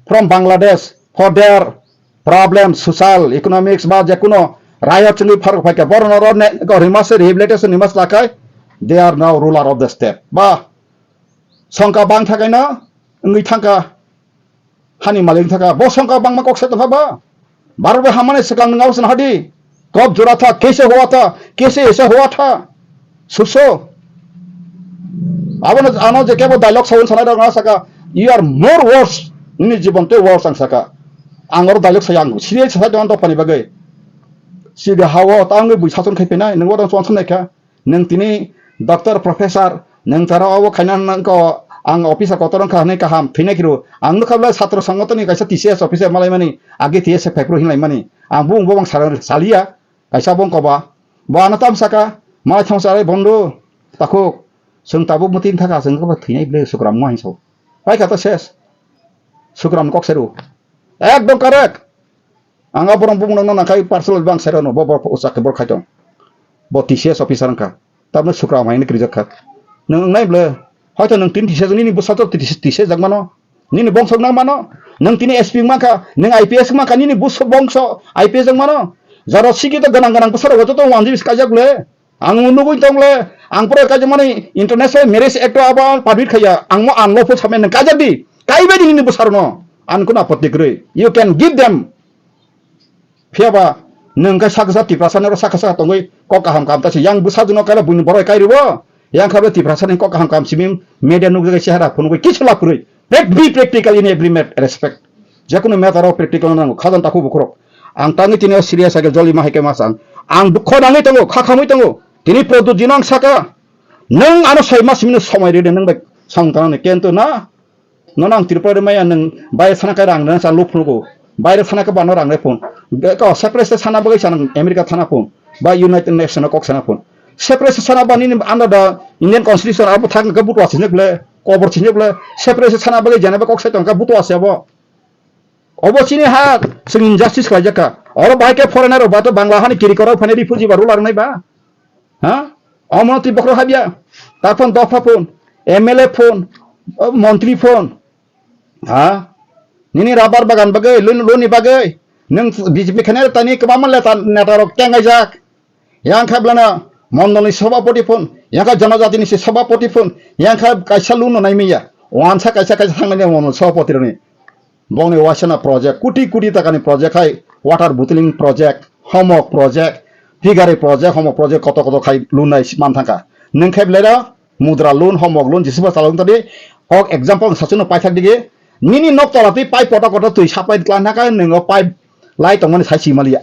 from Bangladesh for their problems, social, economics, ba jekuno riot chwngwi pharok phaikha. Borok no ro ne, ko rima se rehabilitation rima se lakhai, they are now ruler of the state. Ba, songka bang thakaino wngwi thangkha, hani malik wngwi thangkha, bo songka bangma kok se tongkha ba. Bharat bai hamani swkang nwng abo se nahadi, kop jora tha, kese hua tha, kese esa hua tha, suso. Abono ano je kebo dialogue sawi sanai rok na saka, "You are more worse, nini jibon tei worse," ang saka. Ang oro dialogue saya, ang serious sai tong tong pani bagwi. Sida hawo ta wngwi bui sason khai phinai, nwng oro chon sanai kha. Nwng tini doctor, professor, nwng tara obo khaina nangko, ang officer kotor wngkha hwnwi kaham thwinai kiro. Ang nukha bwlai satro songotoni kaisa T C S officer malaimani, age T S F phaiphuru hinlaimani. Ang bung bo bang sal-, saliya, kaisa bongko ba. Bo ano tam saka, malai thong sarai bondo, takhuk, chwng tabuk mwtwi thaka, chwng khe thwinai bwlai sukram mo hinso. Paikha to ses. Sukram kok seru. Ekdom correct. Ang a borok bumung nang nang khai personal bang sero no bo bo usak ke bor khai tong. Bo T C S officer wngkha. Tabno sukra mai ni krijak kha. Nang nai ble. Hoito nang tin T C S nini bwsa to T C S jak mano. Nini bongso nang mano. Nang tini S P wngma kha, nang I P S wngma kha, nini bus bongso I P S wngma no. Jaro sigi to ganang ganang bwsa rok to wang jibis kajak ble. Ang nugwi tong le, ang pura kaijakmani International Marriage Act o abo ang permit khaiya, ang mo unlawful samya nang kaijak di, kaibai di nini bwsarokno, ang kunu apatti kwrwi, you can give them. Phiya ba nwng khe saksa Tiprasa ni oro saksa saksa tongwi kok kaham kaham ta se, yang bwsajwkno kaila buini borok kai rwo, yang kha bwle Tiprasa ni kok kaham kaham simi media nukjagwi chehara phunugwi kisu lab kwrwi. Let be practical in every mat-, respect. Jekunu matter o practical nango, khajan takhuk bukhurok. Ang tangwi tini o serious age joli ma hai khe ma sang. Ang dukho nangwi tongo, kha khamwi tongo. Tini Pradyut jino ang saka, "Nwng ano soi ma simi no somoi ride nwng bai sang tanani kento na. Nono ang Tripura ri maya nwng bai sana kai rang rang sa lup phungo. Bai sana ka bano rang re phun. Ko separate sana bagwi sana America thana phun. Ba United Nation o kok sana phun." Separation sana ba nini under the Indian Constitution abo thang ka butua sini ble, kobor sini ble, separation sana bagwi jana ba kok sai tong ka butua se abo. Obo chini ha, chwng injustice khlai jaka. Oro bahai khe foreigner rok ba to Bangla hani kiri korok phani refugee ba ruler nai ba. Ha? Omo twi bokhorok habya. Ta phone, dopha phone, M L A phone, o montri phone. Ha? Nini rubber bagan bagwi, lun, luni bagwi. Nwng B J P khane tani kwbangma leta neta rok tengaijak. Yang kha blana mondolni sabhapati phone, yang kha janajatini se sabhapati phone, yang kha kaisa lun no nai miya. Wansa kaisa kaisa thangnai mondol sabhapati roni. Bongni wasana project, kuti kuti takani project hai, water bottling project, homok project, figure project, homok project, koto koto khai lunai man thangka. Nwng khai belai mudra loan, homok loan, jisiba chalok tadi, ok example sachunno paithak digi, nini nok tola twi pipe koto koto twi sapai tlang thangka, nwng o pipe lai tongmani sai si maliya,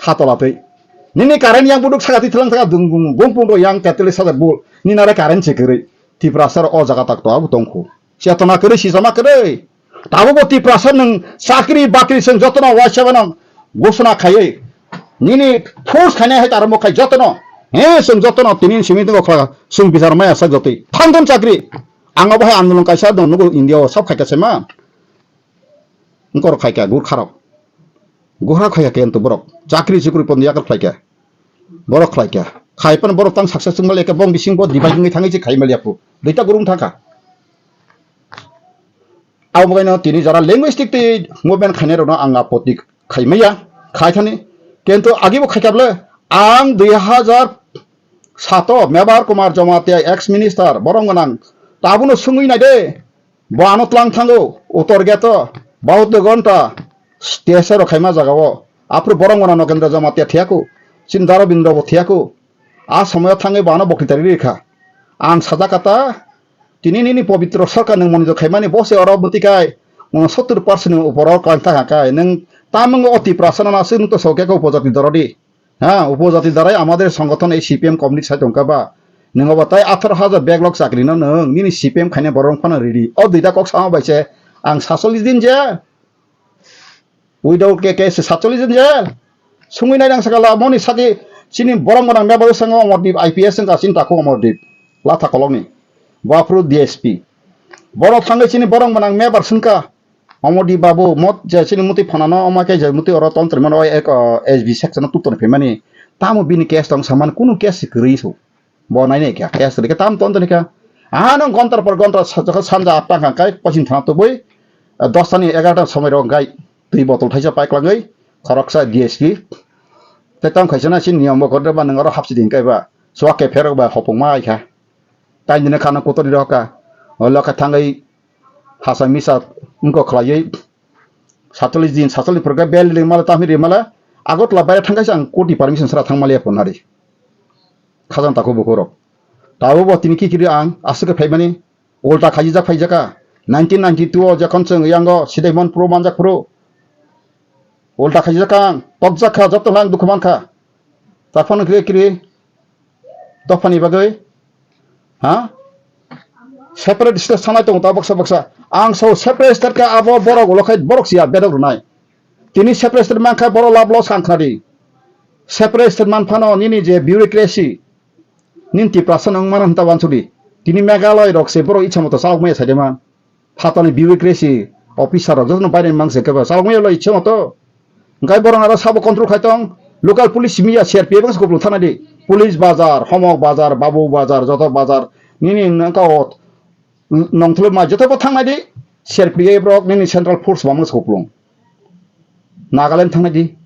ha tola twi. Nini current yang buduk saka twi thlang thangka, dung gung gung pung yang tetelis hajar bul, nini are current se kwrwi, Tiprasa o jaga tak to abo tongkhu. Chetona kwrwi, sijama kwrwi. Tabukbo Tiprasa nwng chakri bakri chwng jotono waisa nang gosona khaiwi. Nini force khainai hai taramo khai jotono. He chwng jotono tini simi tongo khlaga. Chwng bichar maya sak jotwi. Thangdon chakri. Ang abo hai andolon kaisa dong nugo India o sab khaika sema. Ngkor khaika gurkharok. Gurkha khaika kento borok. Chakri chukri pon yakar khlaika. Borok khlaika. Khai pan borok tang success wngmali eke bong bising bo divide wngwi thangwi se khai maliya pu. Duita gurung thangkha. Abo baino tini jara linguistic tei movement khainai rokno ang apoti khai maya, khai thani. Kintu agi bo khaikha ble ang dui hajar sato Mebar Kumar Jamatia ex minister borok gwnang tabuno sungwi nai de. Bo ano tlang thango, utor geto, bahut de gonta, T S R rok khaima jaga o. Aphuru borok gwnang no Kendra Jamatia thiyaku, chini Daro Bindra bo thiyaku. A somoyo thangwi bo ano bokti tari rikha. Ang sajak kata, tini nini pobitro sorkar nwng monitor khaimani bo se oro bwtwi kai, unsottor percent ni upor o kwlangthang kai. Nwng tamwngo o Tiprasa no aswk nwng to sokya khe upojati dorodi. Ha, upojati darai amader songothon ei C P M community sai tongkha ba. Nwng obo tai atharo hajar backlog chakri no nwng nini C P M khaina borok phano riri. O duita kok sama bai se ang sasollis din je. Without K K se satchollis jon jail. Sungwi nai nang sakala moni sati chini borok gwnang meba sango Omordip I P S wngka chini takhuk Omordip. Latha kolokni. Bafru D S P. Borok thangwi chini borok gwnang mebar sungka. Omordip babu mot je chini muti phanano oma khe je muti oro tontri mano ek, uh, S B section o tutor phaimani. Tamo bini case tong saman kunu case se kwrwi su. Bo nai nai kha, case rikhe tam ton toni kha. Aha nang gontar por gontar sa-, sanja atta kha kai pochin thana tubui, ah, dos tani egarota somoi rok kai twi botol thaisa pai klangwi khoroksa D S P. Tei tam khaisa na sin niyom bo kodre ba nang oro hapsi din kai ba. Suak ke pherok ba hopong ma ai kha. Tai dine khana kotor rok ka. O lokha thangwi hasa misa wngkok khlaiwi satchollis din, satchollis phwrwngkhe bel limala, tamni rimala, Agartala baire thangkhaisa ang court ni permission sara thangmaliya phunari. Khajang takhuk bukhuk rok. Tabukbo tini kikirio ang aswk khe phaimani, ulta khaijijak phaijakha. Nineteen ninety-two o jokhon chwng yango Sidaimon Pro manjak phuru, ulta khaijijak ang, tokjak kha, joto lang dukhu mankha. Taphano kiri kiri dophani bagwi, ha? Separate state sanai tongo ta baksa baksa. Ang so separate state kha abo borok ulo khai borok siya bedok rwnai. Tini separate state mankha borok lab loss ang khnadi. Separate state man phano nini je bureaucracy, nini Tiprasa nang mana hwnta wansudi. Tini Meghalaya rok se borok ichha moto chalok maya saidema. Phatani bureaucracy officer rok jotono bainani mangse kebo chalokmaya lo ichongo to. Hingkai borok aro sabo control khai tong. Local police miya C R P F bangsa kupulung thana di. Police bazar, Homok bazar, Babu bazar, joto bazar. Nini nangka o nongtholo ma joto bo thangnai di. C R P F rok nini central force bangsa kupulung. Nagaland thangnai di.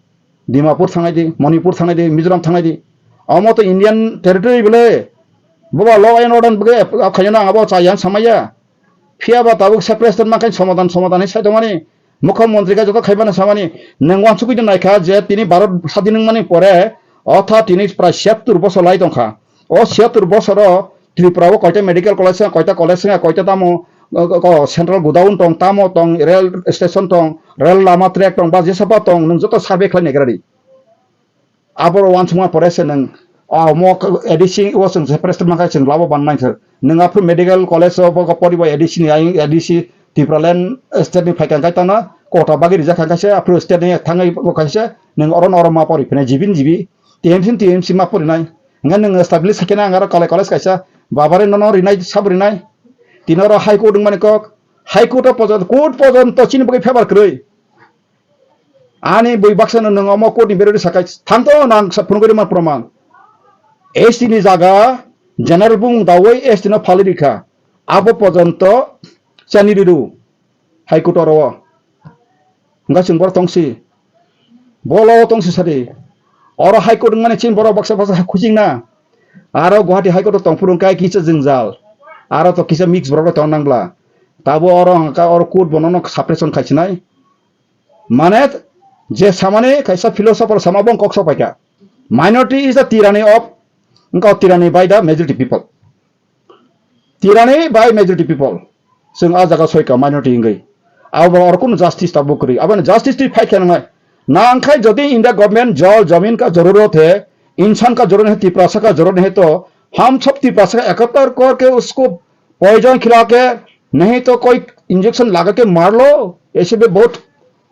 Dimapur thangnai di, Manipur thangnai di, Mizoram thangnai di. Omo to Indian territory bole. Boba law and order bole khaina nang abo chayang samaya. Phiya ba tabuk separate state mankhe somadan somadan hai sai tongmani. Mukhyamantri khe joto khaibana samani. Nwng wansugwi naikha je tini Bharat sadin wngmani pore otha tini prai siyattur bosor lai tongkha. O siyattur bosoro Tripura o koita medical college wngkha, koita college wngkha, koita tamo, o, o, central godown tong, tamo tong, rail station tong, rail lama track tong, ba jesaba tong, nwng joto survey khlai naigra di. Aboro wansukma pore se nwng, ah, mo A D C o chwng separate mankha chwng labo ban mankha. Nwng aphuru medical college o bo poribo A D C ni ayang, A D C Tipraland state ni phaikha khe tano kota bagwi rijak kha khe se aphuru state ni thangwi bo kha se nwng oro no oro ma pori phine G B ni G B, T M C ni T M C ma porinai. Hingke nwng establish khe na ang aro college, college kaisa babare nono rinai sabo rinai. Tini oro High Court wngmani kok. High Court o pojon, court pojonto chini bagwi favor kwrwi. Ani bui baksa no nwng omo court ni berori sakai thangto nang sa phunugwi ma proman. S T ni jaga general bung dawi S T no phali rikha. Abo pojonto chani riru. High Court oro. Hingke chwng borok tongsi. Bolo tongsi sadi. Oro High Court wngmani chini borok baksa baksa khujing na. Aro Guwahati High Court o tongphuru hingke kisa jwngjal. Aro to kisa mix borok rok tong nang bla. Tabo oro hingke oro court bono no suppression khaisinai. Mane je samani kaisa philosopher sama bong kok sok paikha. Minority is the tyranny of, hingke tyranny by the majority people. Tyranny by majority people. Chwng a jaga soika minority wngwi. Abo oro kunu justice tabuk kwrwi. Aboni justice twi fight khe nangnai. Nangkhai jodi India government jol jamin ka jarurot hai, insan ka jarurot hai, Tiprasa ka jarurot hai to hum sab Tiprasa ka ekattar kar ke usko poison khila ke nahi to koi injection laga ke maar lo, aise bhi bahut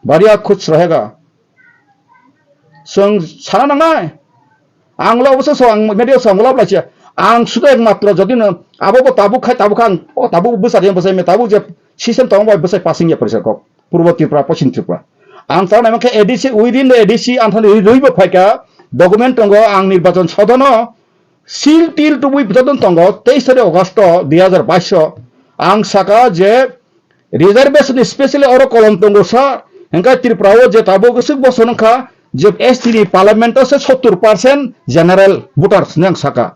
badhiya kuch rahega. Chwng sana nangnai. Ang lo obosa so ang media so ang lo blaisa. Ang sudo ekmatro jodi no abo bo tabuk khai tabuk ang o tabuk bwsa de bwsa me tabuk je system tong bai bwsa passing ya pressure kok. Purbo Tripura, Poschim Tripura. Ang ta nang khe A D C within the A D C ang thani roi bo phaika document tongo ang nirbachon sodono seal til tubui bwsa tongo teis tarik August dui hajar baish o ang saka je reservation specially oro kolom tongo sa, hingke Tripura o je tabuk swk bosong wngkha je S T ni parliament o se sottur percent general voters nang saka.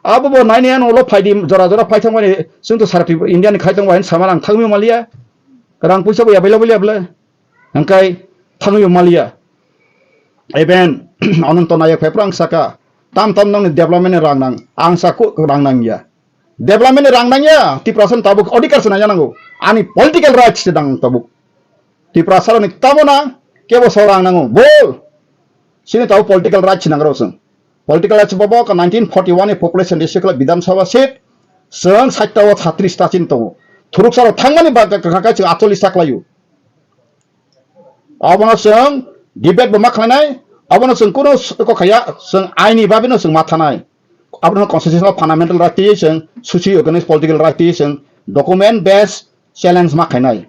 Abo bo nine nine ulo phaidi jora jora phai thangmani chwng to sara Tripura India ni khai tongbai sama rang thangmi maliya. Rang puisa bo available ya bole. Hingke thangmi maliya. Even Ananto Nayak phai phrang saka tam tam nang ni development ni rang nang ang sa ko rang nang ya. Development ni rang nang ya, Tiprasa ni tabuk odhikar se nang ya nango. Ani political rights se nang tabuk. Tiprasa ni tamo na kebo so rang nango. Bol. Sini tabuk political rights se nang roseng. Political rights bobo ka nineteen forty one ni population district la Bidhan Sabha seat. Seng sait ta o satris ta chin tongo. Thuruk saro thangmani ba ka ka ka chwng atoli saklayu. Abono chwng debate bo ma khlainai, abono chwng kunu s-, ko khaya, chwng aini babino chwng ma thanai. Abono constitutional fundamental right twi chwng socio economic political right twi chwng document based challenge ma khainai.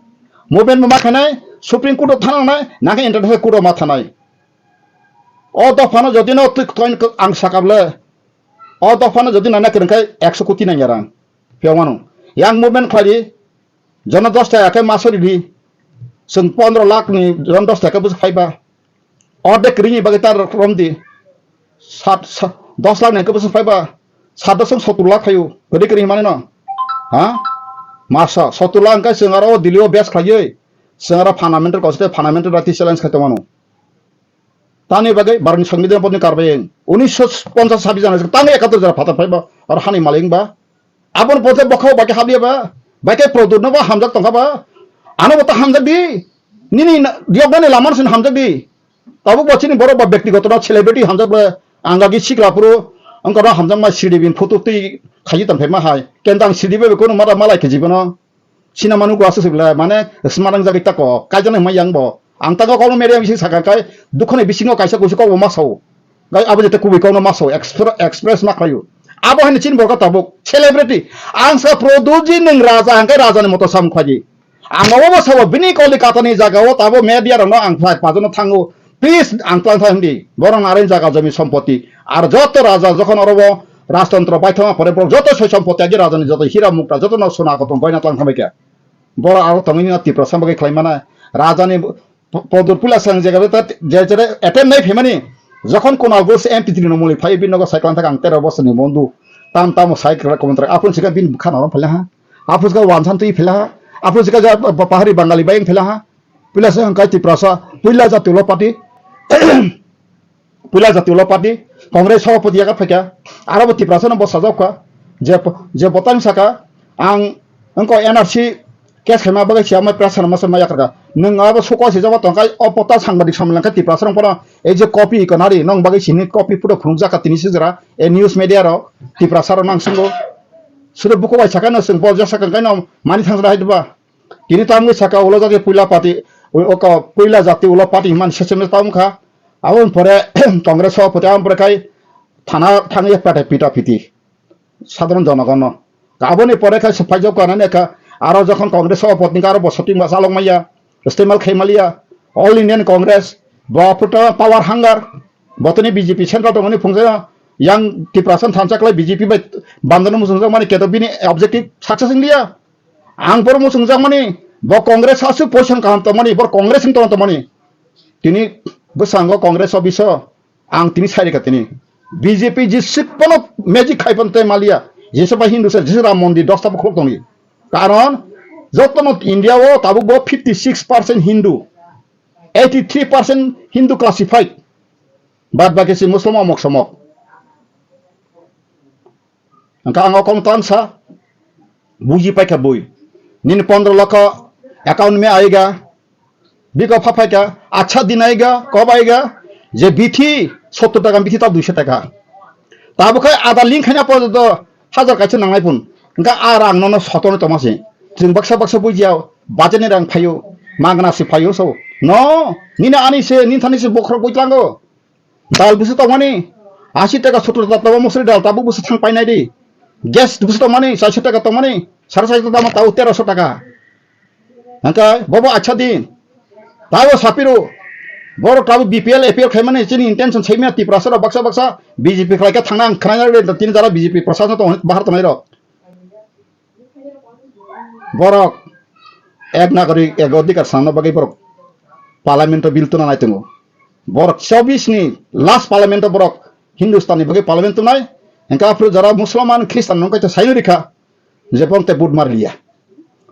Movement bo ma khainai, Supreme Court o thanangnai, nangkhe International Court o ma thanai. O dophano jodi no twi twi ang sakable, o dophano jodi nana kwrwngkhe ekso koti nangya rang. Phiyok mano. Yang movement khlai di, Jono dos taka khe maso ridi. Chwng pondro lakh ni jon dos taka bwswk phaiba. Ordek rini bagwi ta romdi. Sat, sa-, dos lakh ni khe bwswk phaiba. Sat dos sottur lakh phaio. Kwrwi kwrwi himani no. Ha? Masa sottur lakh hwnkhe chwng aro o Delhi o base khlaiwi. Chwng aro fundamental constitution, fundamental right challenge khai tongmano. Tamni bagwi Bharatni Songbidan podni karbai unisho ponchas sabis jana tangwi ekator jora phatar phaiba aro hani malik wngba. Aboni podle bokhao bai khe habliya ba, bai khe Pradyut no bo hamjak tongkha ba. Ano bo ta hamjak di. Nini na-, yoknani lama no sin hamjak di. Tabuk bo chini borok ba bektigoto no celebrity hamjak le ang lagi sikla phuru wngkha no hamjakma C D B ni photo twi khaji tongphaima hai. Kenta ang C D B bai kunu mada malai khe jibono. Sina manu ko aswk sibla, mane, smarang jagwi tako, kaijana hwnma yang bo. Ang tako kokno media bisi sakha kai, dukhoni bisingo kaisa kusu kokbo ma sao. Gai abo jete kubui kokno ma sao, expre-, express ma khlaio. Abo hani chini borok tabuk, celebrity. Ang sa Pradyut ji nwng raja, hwnkhe rajani moto sam khlaidi. Ang obo sabo bini Kolikatani jagao tabo media rokno ang phlai pajono thango. Please, ang tlang thang di. Borok narwkni jaga jomi sompoti. Ar joto raja jokhon orobo rajtontro baithangma pore borok joto soi sompoti agi rajani joto hira mukta joto no sona kotor goina tlang thangbai khe. Borok aro tongwi no Tiprasa bagwi khlai mana. Rajani po-, podur pula sang jaga ta je jere atem nai phemani. Jokhon Kunal Ghosh M P three no muli phai bin nogo cycle thak ang tero bosor ni bondu. Tam tamo cycle komontra apun sika bin bukha norom phale ha. Apun sika wansan twi phela ha. Apun sika ja pa-, pahari Bangali bayang phela ha. Pila se hwnkhe Tiprasa, puila jati ulo party, puila jati ulo party, Congress sabhapati yaga phaikha, aro bo Tiprasa no bo sajak kha, je, je botang saka, ang wngkha N R C case khaima bagwi siya mai press rwma se ma yakarkha. Nwng abo suko sijabo tongkha, o pota sangbadik samlangkha Tiprasa rok phano, ei je copy ikonari, nong bagwi sini copy photo phunukjak kha tini sijra, ei news media rok, Tiprasa rok nang sungo. Sudo buko bai saka no swng bol jak saka kaino mani thangjak hai diba. Tini tamni saka ulo jati puila party, u-, uko puila jati ulo party himani session tamkha. Aboni pore Congress sabhapati, aboni pore khai thana thangwi pata pita piti. Sadharon jonogonno. Aboni pore khe se phaijak kanani kha, aro jokhon Congress o opotni aro bosoti ma chalok maya, istemal khai maliya, All Indian Congress, bo phuto power hunger, botoni B J P central tongmani phungsa yang Tiprasa thansa khlai B J P bai bandano muchungjak mani keto bini objective success wng liya. Ang boro muchungjak mani, bo Congress aswk position kaham tongmani, bor Congress ni tongmani. Tini bwskango Congress o biso ang tini sai rwkha tini. B J P jisik pono magic khai pan tei maliya. Jesa bai Hindu se, jesa Ram Mondir dosta bo khuluk tongni. Karon jotono India o tabuk bo fifty six percent Hindu, eighty three percent Hindu classified. Bad baki si Muslim omok somok. Hingke ang o kong tang sa, buji paikha bui. Nini pondro lokho account me aiga, biko pha phaikha, acha din aiga, kob aiga, je bithi sottor taka, bithi ta duiso taka. Tabo khai ada link khaina porjonto hajar kaisa nangnai phun. Hingke a rang nono sotono tongma se. Chwng baksa baksa bujiya, bajani rang phaio, magna se phaio so. No, nini ani se, nini thani se bokhorok bui tlango. Dal bwswk tongmani, ashi taka sottor taka tongma musori dal tabuk bwswk thang painai di. Gas bwswk tongmani, chairso taka tongmani, sare chairso tamo tabuk terosho taka. Hingke bobo acha din. Tabo sapiro. Borok tabuk B P L, A P L khaimani chini intention saimya Tiprasa rok baksa baksa B J P khlaikhe thangna ang khwnai tini jara B J P prasasano tong bahar tongnai rok. Borok ek nagorik ek odhikar swnamna bagwi borok parliament o bill tuna nai tongo. Borok chobbish ni last parliament o borok Hindustan ni bagwi parliament tunai. Hingke aphuru jora Musulman, Khristan no kaisa saino rikha je bong te vote mar liya.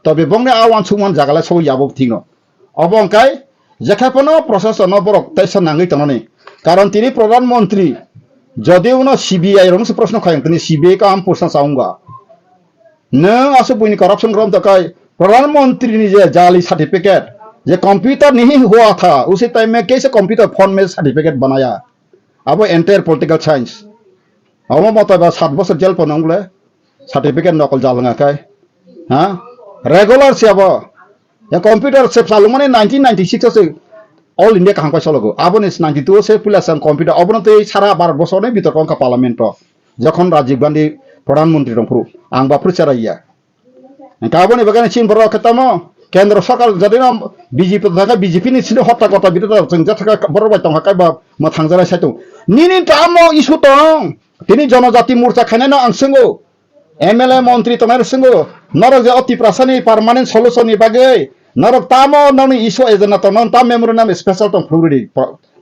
Tobe bong ni a wansukman jaga le sogwi yabo thingo. Obo hingkai jekha phano prosason no borok teisa nangwi tongnani. Karon tini Pradhan Mantri jodi uno C B I rok no se proshno khaiyong tini C B I kaham pursa chaunga. Nwng aswk buini corruption rom tokai, Pradhan Mantri ni je jali certificate, je computer ni hi hua tha, usi time mein kaise computer phone mein certificate banaya. Abo entire political science. Abo moto ba sat bosor jail pono wngle certificate nokol jal wngkha kai. Ha? Regular se abo. Ya computer se chalwmani nineteen ninety-six o se All India kaham kai chalogo. Aboni ninety-two o se puila sang computer. Obono tei sara Bharat bosor ni bitorko wngkha parliament o. Jokhon Rajiv Gandhi Pradhan Mantri tongphuru, ang baphuru cherai ya. Hingke aboni bagwi chini borok khe tamo kendro sarkar jadino B J P thangkhe B J P ni sini hotta kotta bidota chwng jathaka borok bai tongkha kaiba mwthangjaknai sai tongo. Nini tamo issue tong? Tini Jonojati Morcha khainai no ang swngo. M L A montri tongnai rok swngo. Norok je o Tiprasa ni permanent solution ni bagwi norok tamo nokni issue agenda tong, non tam memorandum special tong phunugwi di.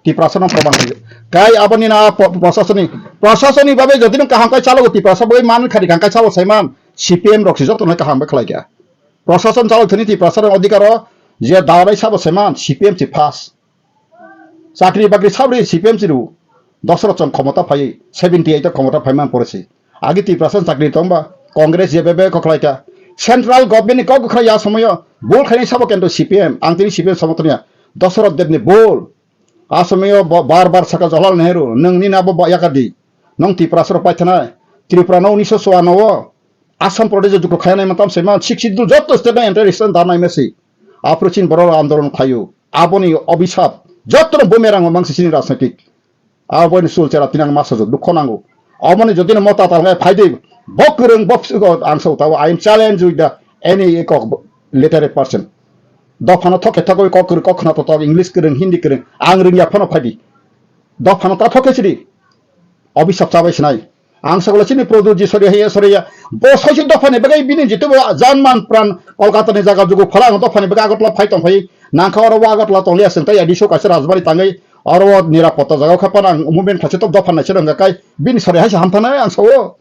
Tiprasa no proman khlai. Kai aboni na pro-, prosasoni, prosasoni babe jodi no kaham kai chalo Tiprasa bai man khari kaham kai chalo saiman C P M rok si joto no kaham bai khlai kha. Prosason chalo thani Tiprasa rok odhikar o je darai sabo saiman C P M si pass. Chakri bakri sabri C P M si ru. Dosra chong khomota phai seventy eight khomota phai man pore si. Agi Tiprasa chakri tongba Congress je bebe kokhlai kha. Central government ni kok khra ya somoyo bol khaini sabo kento C P M ang tini C P M somotoniya. Dosra debni bol. A somoyo bo bar bar saka Jawaharlal Nehru, nwng nini abo ba yakar di. Nwng Tiprasa rok paithanai. Tripura no unisho chua no o Assam Pradesh o jukro khayanai mantam se man sixty two joto state no entire state da nai mesi. Aphuru chin borok andolon khayu. Aboni obisap joto no bumerang mang sisini rajnitik. Aboni sul chera tinang masa jo dukho nango. Aboni jodi no mota tal ngai phaidi bo kwrwng bo psigo ang sa utawo I am challenge with the any kok literate person. Dophano thoke thokoi kok kwrwng kok khna to English kwrwng Hindi kwrwng ang rwngya phano phaidi. Dophano ta thoke sidi. Obisap chabai sinai. Ang sagolo chini Prodhuji sori haiya sori ya. Bo soisu dophani bagwi bini jitu bo jan man pran Kolkata ni jaga jugu phala ang dophani bagwi Agartala phai tong phai. Nangkha oro bo Agartala tong liya sing tai A D C o kaisa rajbari tangwi oro o nirapotta jaga kha pan ang movement khachi tok dophani se rwngkha kai bini sori haisa hamthana ang sao.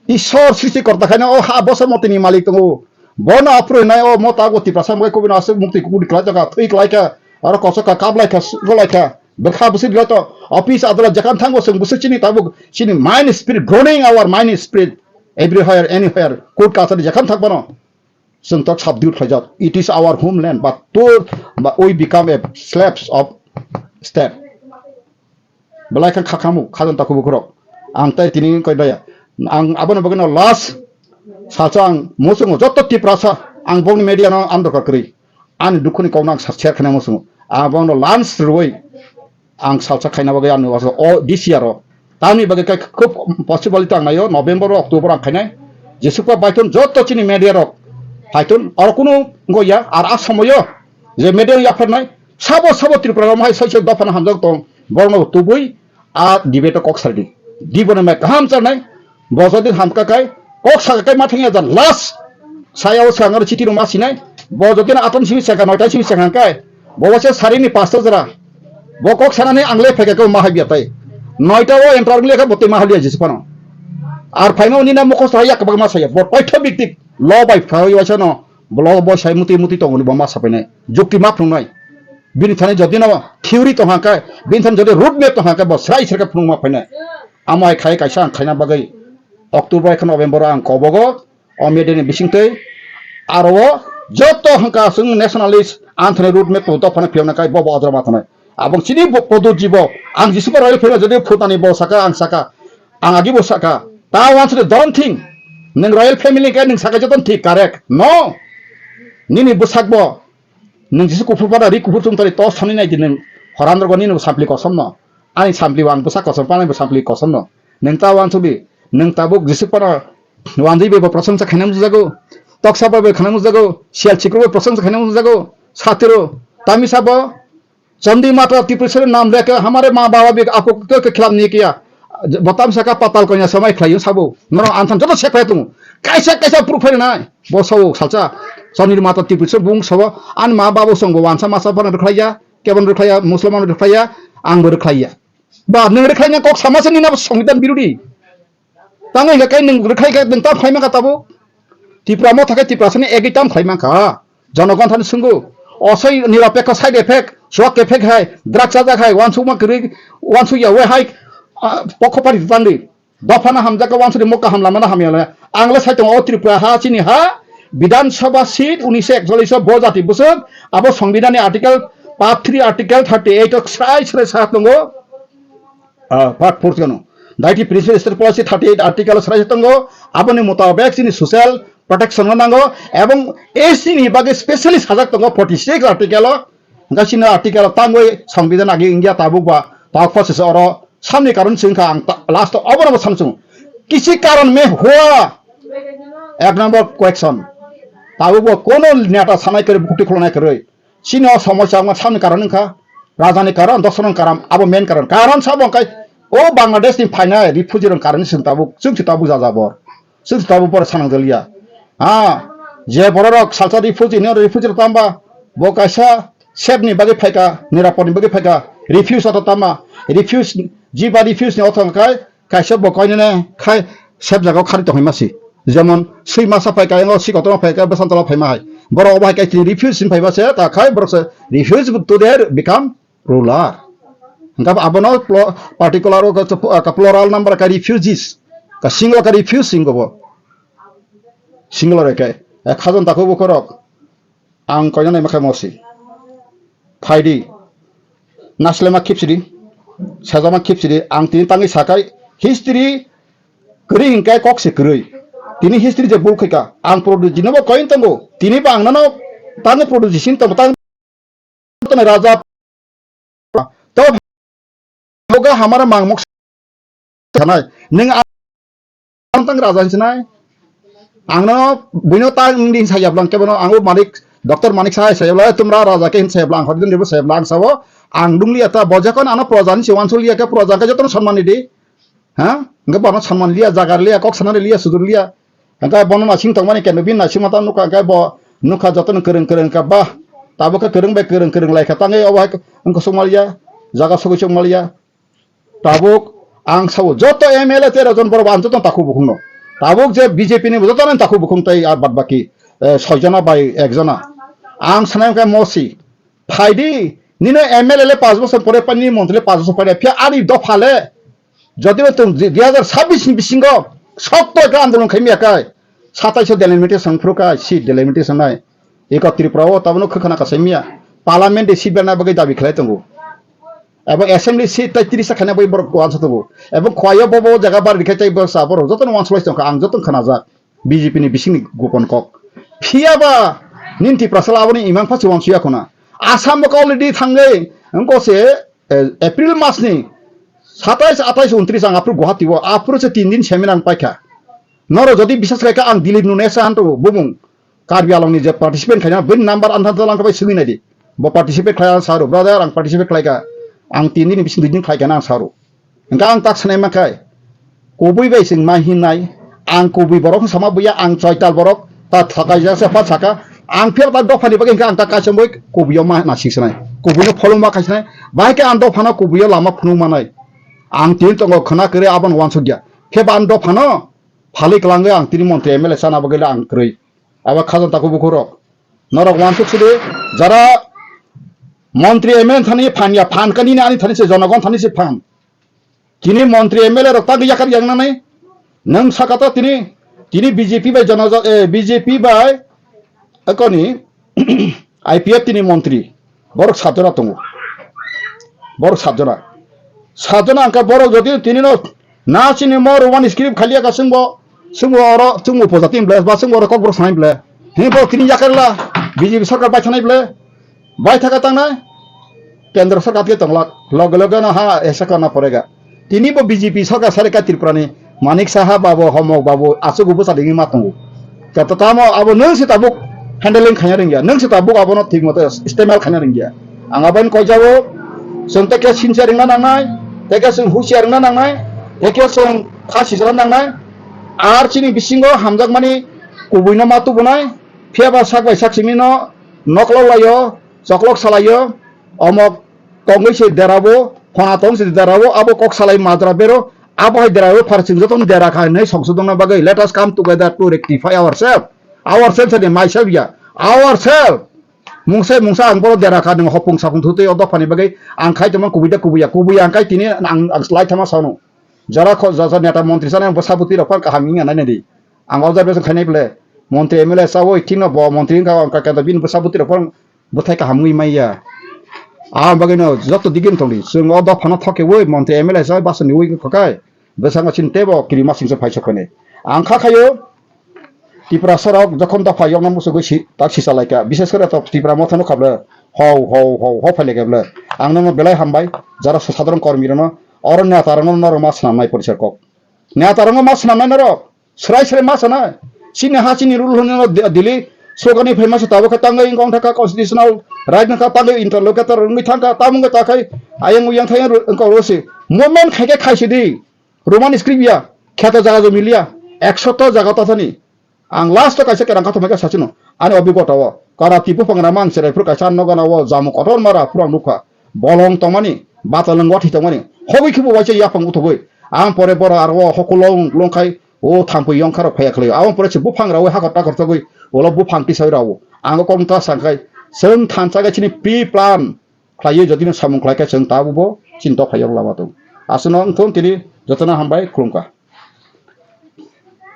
Ishwar srishti korta khaina o ha bosor motini malik tongo. Bono aphuru hinai o mota go Tiprasa mbai kubui no aswk mukti kukudi kwlai tongkha, thwi kwlai kha, aro kochok kha, kap lai kha, sugo lai kha. Bwkha bwswk rwlai to, office adolat jekham thango chwng bwswk chini tabuk, chini mind spirit, groaning our mind spirit, everywhere, anywhere, court kachari jekham thang bono. Chwng tok subdue khlaijak. It is our homeland, but to, but we become a slaves of state. Belai khe khakhamu, khajanta kubukhurok. Ang tai tini koi daya. Ang abono bagwino last salsa ang muchungo joto Tiprasa ang bongni media no andorkar kwrwi. Ani dukhuni kokno ang sa-, share khaina muchungo. Ang bono last rwui ang salsa khaina bagwi ani waso o D C R o Tamni bagwi khe khub possible tang naio, November o, October ang khainai. Jesukba baithon joto chini media rok phaithon, oro kunu wngya, ar a somoyo je media yaphar nai, sabo sabo Tripura rok hai soi soi dophano hamjak tong, borno tubui a debate o kok saldi. Diboni mai kaham charnai, bo jodi hamka kai, kok saka kai ma thangya jan last, saya o sangaro chiti rok ma sinai, bo jodi na atom simi saka, noita simi saka kai, bo wacha sarini pasta jara, bo kok sanani ang le pheka kau ma habya tai. Noita o enter le kha bo tei ma habya jisi phano. Ar phaino ni na mokos thai yak bak ma saya, bo paitho biktik, lo bai phai wacha no, bo lo bo sai muti muti tongoni bo ma sapainai. Jukti ma phrwngnai. Bini thani jodi no theory tong hangkhe, bini thani jodi road map tong hangkhe bo srai srai khe phunukma phainai. Amo hai khai kaisa ang khaina bagwi October hai khe November o ang kobogo o media ni bisingtwi aro o joto hwnkha chwng nationalist anthony road map tong dophano phiyokna kai bobo ojra ma thanai. Abong chini bo Pradyot ji bo ang jisuba royal family jodi phutani bo saka ang saka ang agi bo saka ta wansre don't think nwng royal family khe nwng saka joton thik correct no nini bwsak bo Nwng jisi kuphur pada ri kuphur chumtari tos thani nai di nwng horan rogo nini bo sampli kosom no. Ani sampli bo ang bwsa kosom panai bo sampli kosom no. Nwng ta wansugdi, nwng tabuk jisi pana wanjwi bai bo prosongsa khaina mujago. Toksa bai bai khaina mujago. Sial chikru bai prosongsa khaina mujago. Satiro tamisa bo Chandi mata Tripuri sere nam leke hamare ma baba bhi aapko kya kya khilaf nahi kiya. Botam saka patal konya samai khlaiyo sabo. Norok antham joto sekhwlai tongo. Kaisa kaisa proof phainai. Bo sao salsa. Chondir mata Tripuri sere bung sabo. Ani ma babo songbo wansa masa phano rwkhlaiya. Kebon rwkhlaiya, Musliman rwkhlaiya, angbo rwkhlaiya. Ba nwng rwkhlaina kok sama se nini abo Songbidan birodi. Tamo hingka kai nwng rwkhlai kha nwng ta phaima kha tabuk. Tipra motha khe Tiprasani egwi tam khlai mankha. Jonogon thani swngo. Osoi nirapekho side effect, swak effect hai, drug chajak hai, wansukma kwrwi, wansuk ya we hai, ah, pokho pari tangdi. Dophano hamjakgo wansukdi mokka hamlamano hamyale. Ang le sai tongo o Tripura ha chini ha, Bidhan Sabha seat unise ekchollish o bo jati bwswk, abo Songbidanni article, part three, article thirty eight o srai srai sa tongo. Ah, part four kano. Daiti Principal State Policy thirty eight article srai tongo, aboni mutabek chini social protection no nango, ebong S T ni bagwi specially sajak tongo forty six article o, hingke chini article o tangwi Songbidan agi India tabuk ba, tabuk process oro samni karon chwngkha ang ta-, last o obono bo samsung. Kisi karon me hua, ek number question. Tabuk bo kono neta sanai kwrwi, bukti khulonai kwrwi. Chini o somosya wngma samni karon wngkha, rajani karon, dosononi karon, abo main karon. Karon sabo wngkha o Bangladesh ni phainai refugee rok karon chwng tabuk, chwng se tabuk jajabor. Chwng se tabuk boro sanang jaliya. Ha, je bororok salsa refugee ni refugee rok tamba, bo kaisa safe ni bagwi phaika, nirapod ni bagwi phaika, refuse ata tama, refuse, jiba refuse ni othong kai, Kaisa bo koinene khai sep jaga o khari tongwi masi. Jemon swi masa phai kha, yango swi kotorma phai kha, bwsantala phaima hai. Borok obo hai khe chini refuse sin phaiba se, ta khai borok se refuse to their become ruler. Hingkha abono plo-, particular o ka, ka plural number ka refugees. Ka singular ka refuse sing bo. Singular ke. Ek hajon takhuk bukhorok. Ang koina naima khe mosi. Phaidi. Naslema khipsidi. Sajama khipsidi. Ang tini tangwi sakai history kwrwi hingkai kok se kwrwi. Tini history je bul khaika. Ang produce jinobo koin tongo. Tini ba ang nano tangwi produce sin tongo. Tang tongo raja. To boga hamara mangmok sanai. Ning ang tang raja hinsinai. Angno buino tang di sayablang kebono ango manik, doctor manik sai sayabla tumra raja ke hin sayablang hodin ribo sayablang sabo. Ang dungli ata bojakon ano proja ni siwan sulia ke proja ke jotono sanmani di. Ha? Hingke bono sanman liya, jagar liya, kok sanani liya, sudur liya. Hingke bono nasing tongmani keno bini nasing mata nukha, hingke bo nukha jotono kwrwng kwrwng ka ba. Tabuk khe kwrwng bai kwrwng kwrwng lai kha tangwi obo hai wngkha sukma liya, jaga sogwi sukma liya. Tabuk ang sao joto M L A tero jon borok ang jotono takhuk bukhungno. Tabuk je B J P ni jotono takhuk bukhung tei ar bad baki, eh, soi jona bai ek jona. Ang sanai hingke mosi. Phaidi, nino M L A le panch bosor pore pani, montri le panch bosor pore, phiya ani dopha le. Jodi bo tong dui hajar sabbish ni bisingo sokto ekta andolon khaimya kai, satais o delimitation phuru kai, seat delimitation nai. Eko Tripura o tabano khwkhana kasai miya. Parliament de seat berna bagwi dabi khlai tongo. Ebo assembly seat tai tris khaina bagwi borok wansa tongo. Ebo khwai o bobo jaga bar dikhai tai borok sa borok jotono wansa lai tongkha, ang jotono khwnajak. B J P ni bisingni gopon kok. Phiya ba nini Tiprasa laboni imang pha se wansuya khuna. Assam bo already thangwi wngkha se, eh, April mas ni Satais, atais, untris ang aphuru Guwahati o, aphuru se tin din seminar ang paikha. Noro jodi biswas khaikha ang Dilip Nunesa anto bumung Karbi Anglong ni je participant khaina bini number antha lang bai sugui naidi. Bo participate khlai ang saru, brother ang participate khlaikha. Ang tin din bising dui din khlaikha na ang saru. Engka ang tak sanai makhai. Kubui bai sing mai hinnai. Ang kubui borok sama buya ang choital borok. Ta thakai jasa pa saka. Ang phir ta dopha ni bagwi engka ang ta kaisa boi kubui ma na sing sanai. Kubui no follow ma khai sanai. Bai ke ang dopha no kubui lama phunung manai. Ang tin tongo khna kere abon wansuk ya. Khe ban dopha no phalik langwi ang tini montri M L A sana bagwi ang kroi. Aba khajan taku bukhurok. Norok wansuk sidi jara montri M L A thani phan ya phan kani ani thani se jonogon thani se phan. Tini montri M L A rok tagi yakar yang nanai. Nang saka to tini tini B J P bai jono eh, B J P bai akoni I P F tini montri borok satjora tongo. Borok satjora. Satjora angka borok jodi tini no na chini mo Roman script khaliya ka sungbo sungbo oro sungbo poja tin ble ba sungbo oro kokborok sanai ble. Hini borok tini yakarla B J P sarkar bai sanai ble. Bai thaka tangnai. Kendra sarkar ke tonglak. Loge loge no ha esa kana porega. Tini bo B J P sarkar sare ka Tripura ni Manik Saha babu, Homok babu, asuk bwsa dingwi ma tongo. Kata tamo abo nwng se tabuk handling khaina ringya, nwng se tabuk abono thik moto istemal khaina ringya. Ang aboni koijabo, chwng teke sincha ringna nangnai, teke chwng husia ringna nangnai, teke chwng kha sijra nangnai. Ar chini bisingo hamjakmani kubuino ma tubunai, phiyaba sak bai sak simi no noklok laio, choklok salaio, omo tongwi se derabo, phona tong se derabo, abo kok salai majra bero, abo hai derabo pharsing jotono dera kha hinwi songsodongna bagwi, let us come together to rectify ourselves. Ourselves ani myself ya, ourselves. Mungsa mungsa ang boro dera kha nung hopung sapung thutwi o dophani bagwi ang khai tongma kubui da kubui ya, kubui ang khai tini ang ang lai thama sano. Jara kho jara neta montri sana ang bwsa bwtwi rok phano kaham wngya nai nai di. Ang observation khainai ble montri M L A chawi thikno bo montri wngkha ang kaka bini bwsa bwtwi rok phano bwthai kaham wngwi manya. Ang bagwino joto digin tongdi. Chwng o dophano thokeui montri M L A chawi basoni ui khakai. Bwskango chini teibo kiri masingcha phai sokoni. Ang kha khayo Tiprasa rok jokhon dopha yokna muchugwi si tak sisa laikha. Bishes kore to Tipra motha no khaple. Hau hau hau hau phai laikha ble. Ang nono belai hambai. Jara sadharon kormi rono. Oro neta rokno norok ma swnamnai porisar kok. Neta rokno ma swnamnai norok. Srai srai ma sana. Chini ha chini rule hwnwi no di-, dili. Sokani phaima se tabuk khe tangwi wngkha wngkha constitutional right wngkha tangwi interlocutor wngwi thangkha tamo wngkha takhai ayang uyang thayang wngkha oro se. Movement khaikhe khaisidi. Roman script ya. Kheto jaga jomiliya. Ekshota jaga tathani. Ang last o kaisa kerang khathok maikha sachino. Ani obigota o. Kara tipu pangra mang cherai phuru kaisa nogana o jamu kotor mara phuru ang nukha. Bolong tongmani, batalwng wathi tongmani. Hobwi khibo waisa yapang uthogwi. Ang pore boro aro o hokulo longkhai o thampui yongkha rok phaiya khlaio. Aboni pore se buphang rawi hakor takor thogwi ulo buphang tisai rao. Ang o kokmwta sangkhai chwng thansa khe chini pre plan khlaiwi jotino samung khlaikha chwng tabukbo chini dophai yok lama tong. Aswkno wngthung tini jotono hambai khulumkha.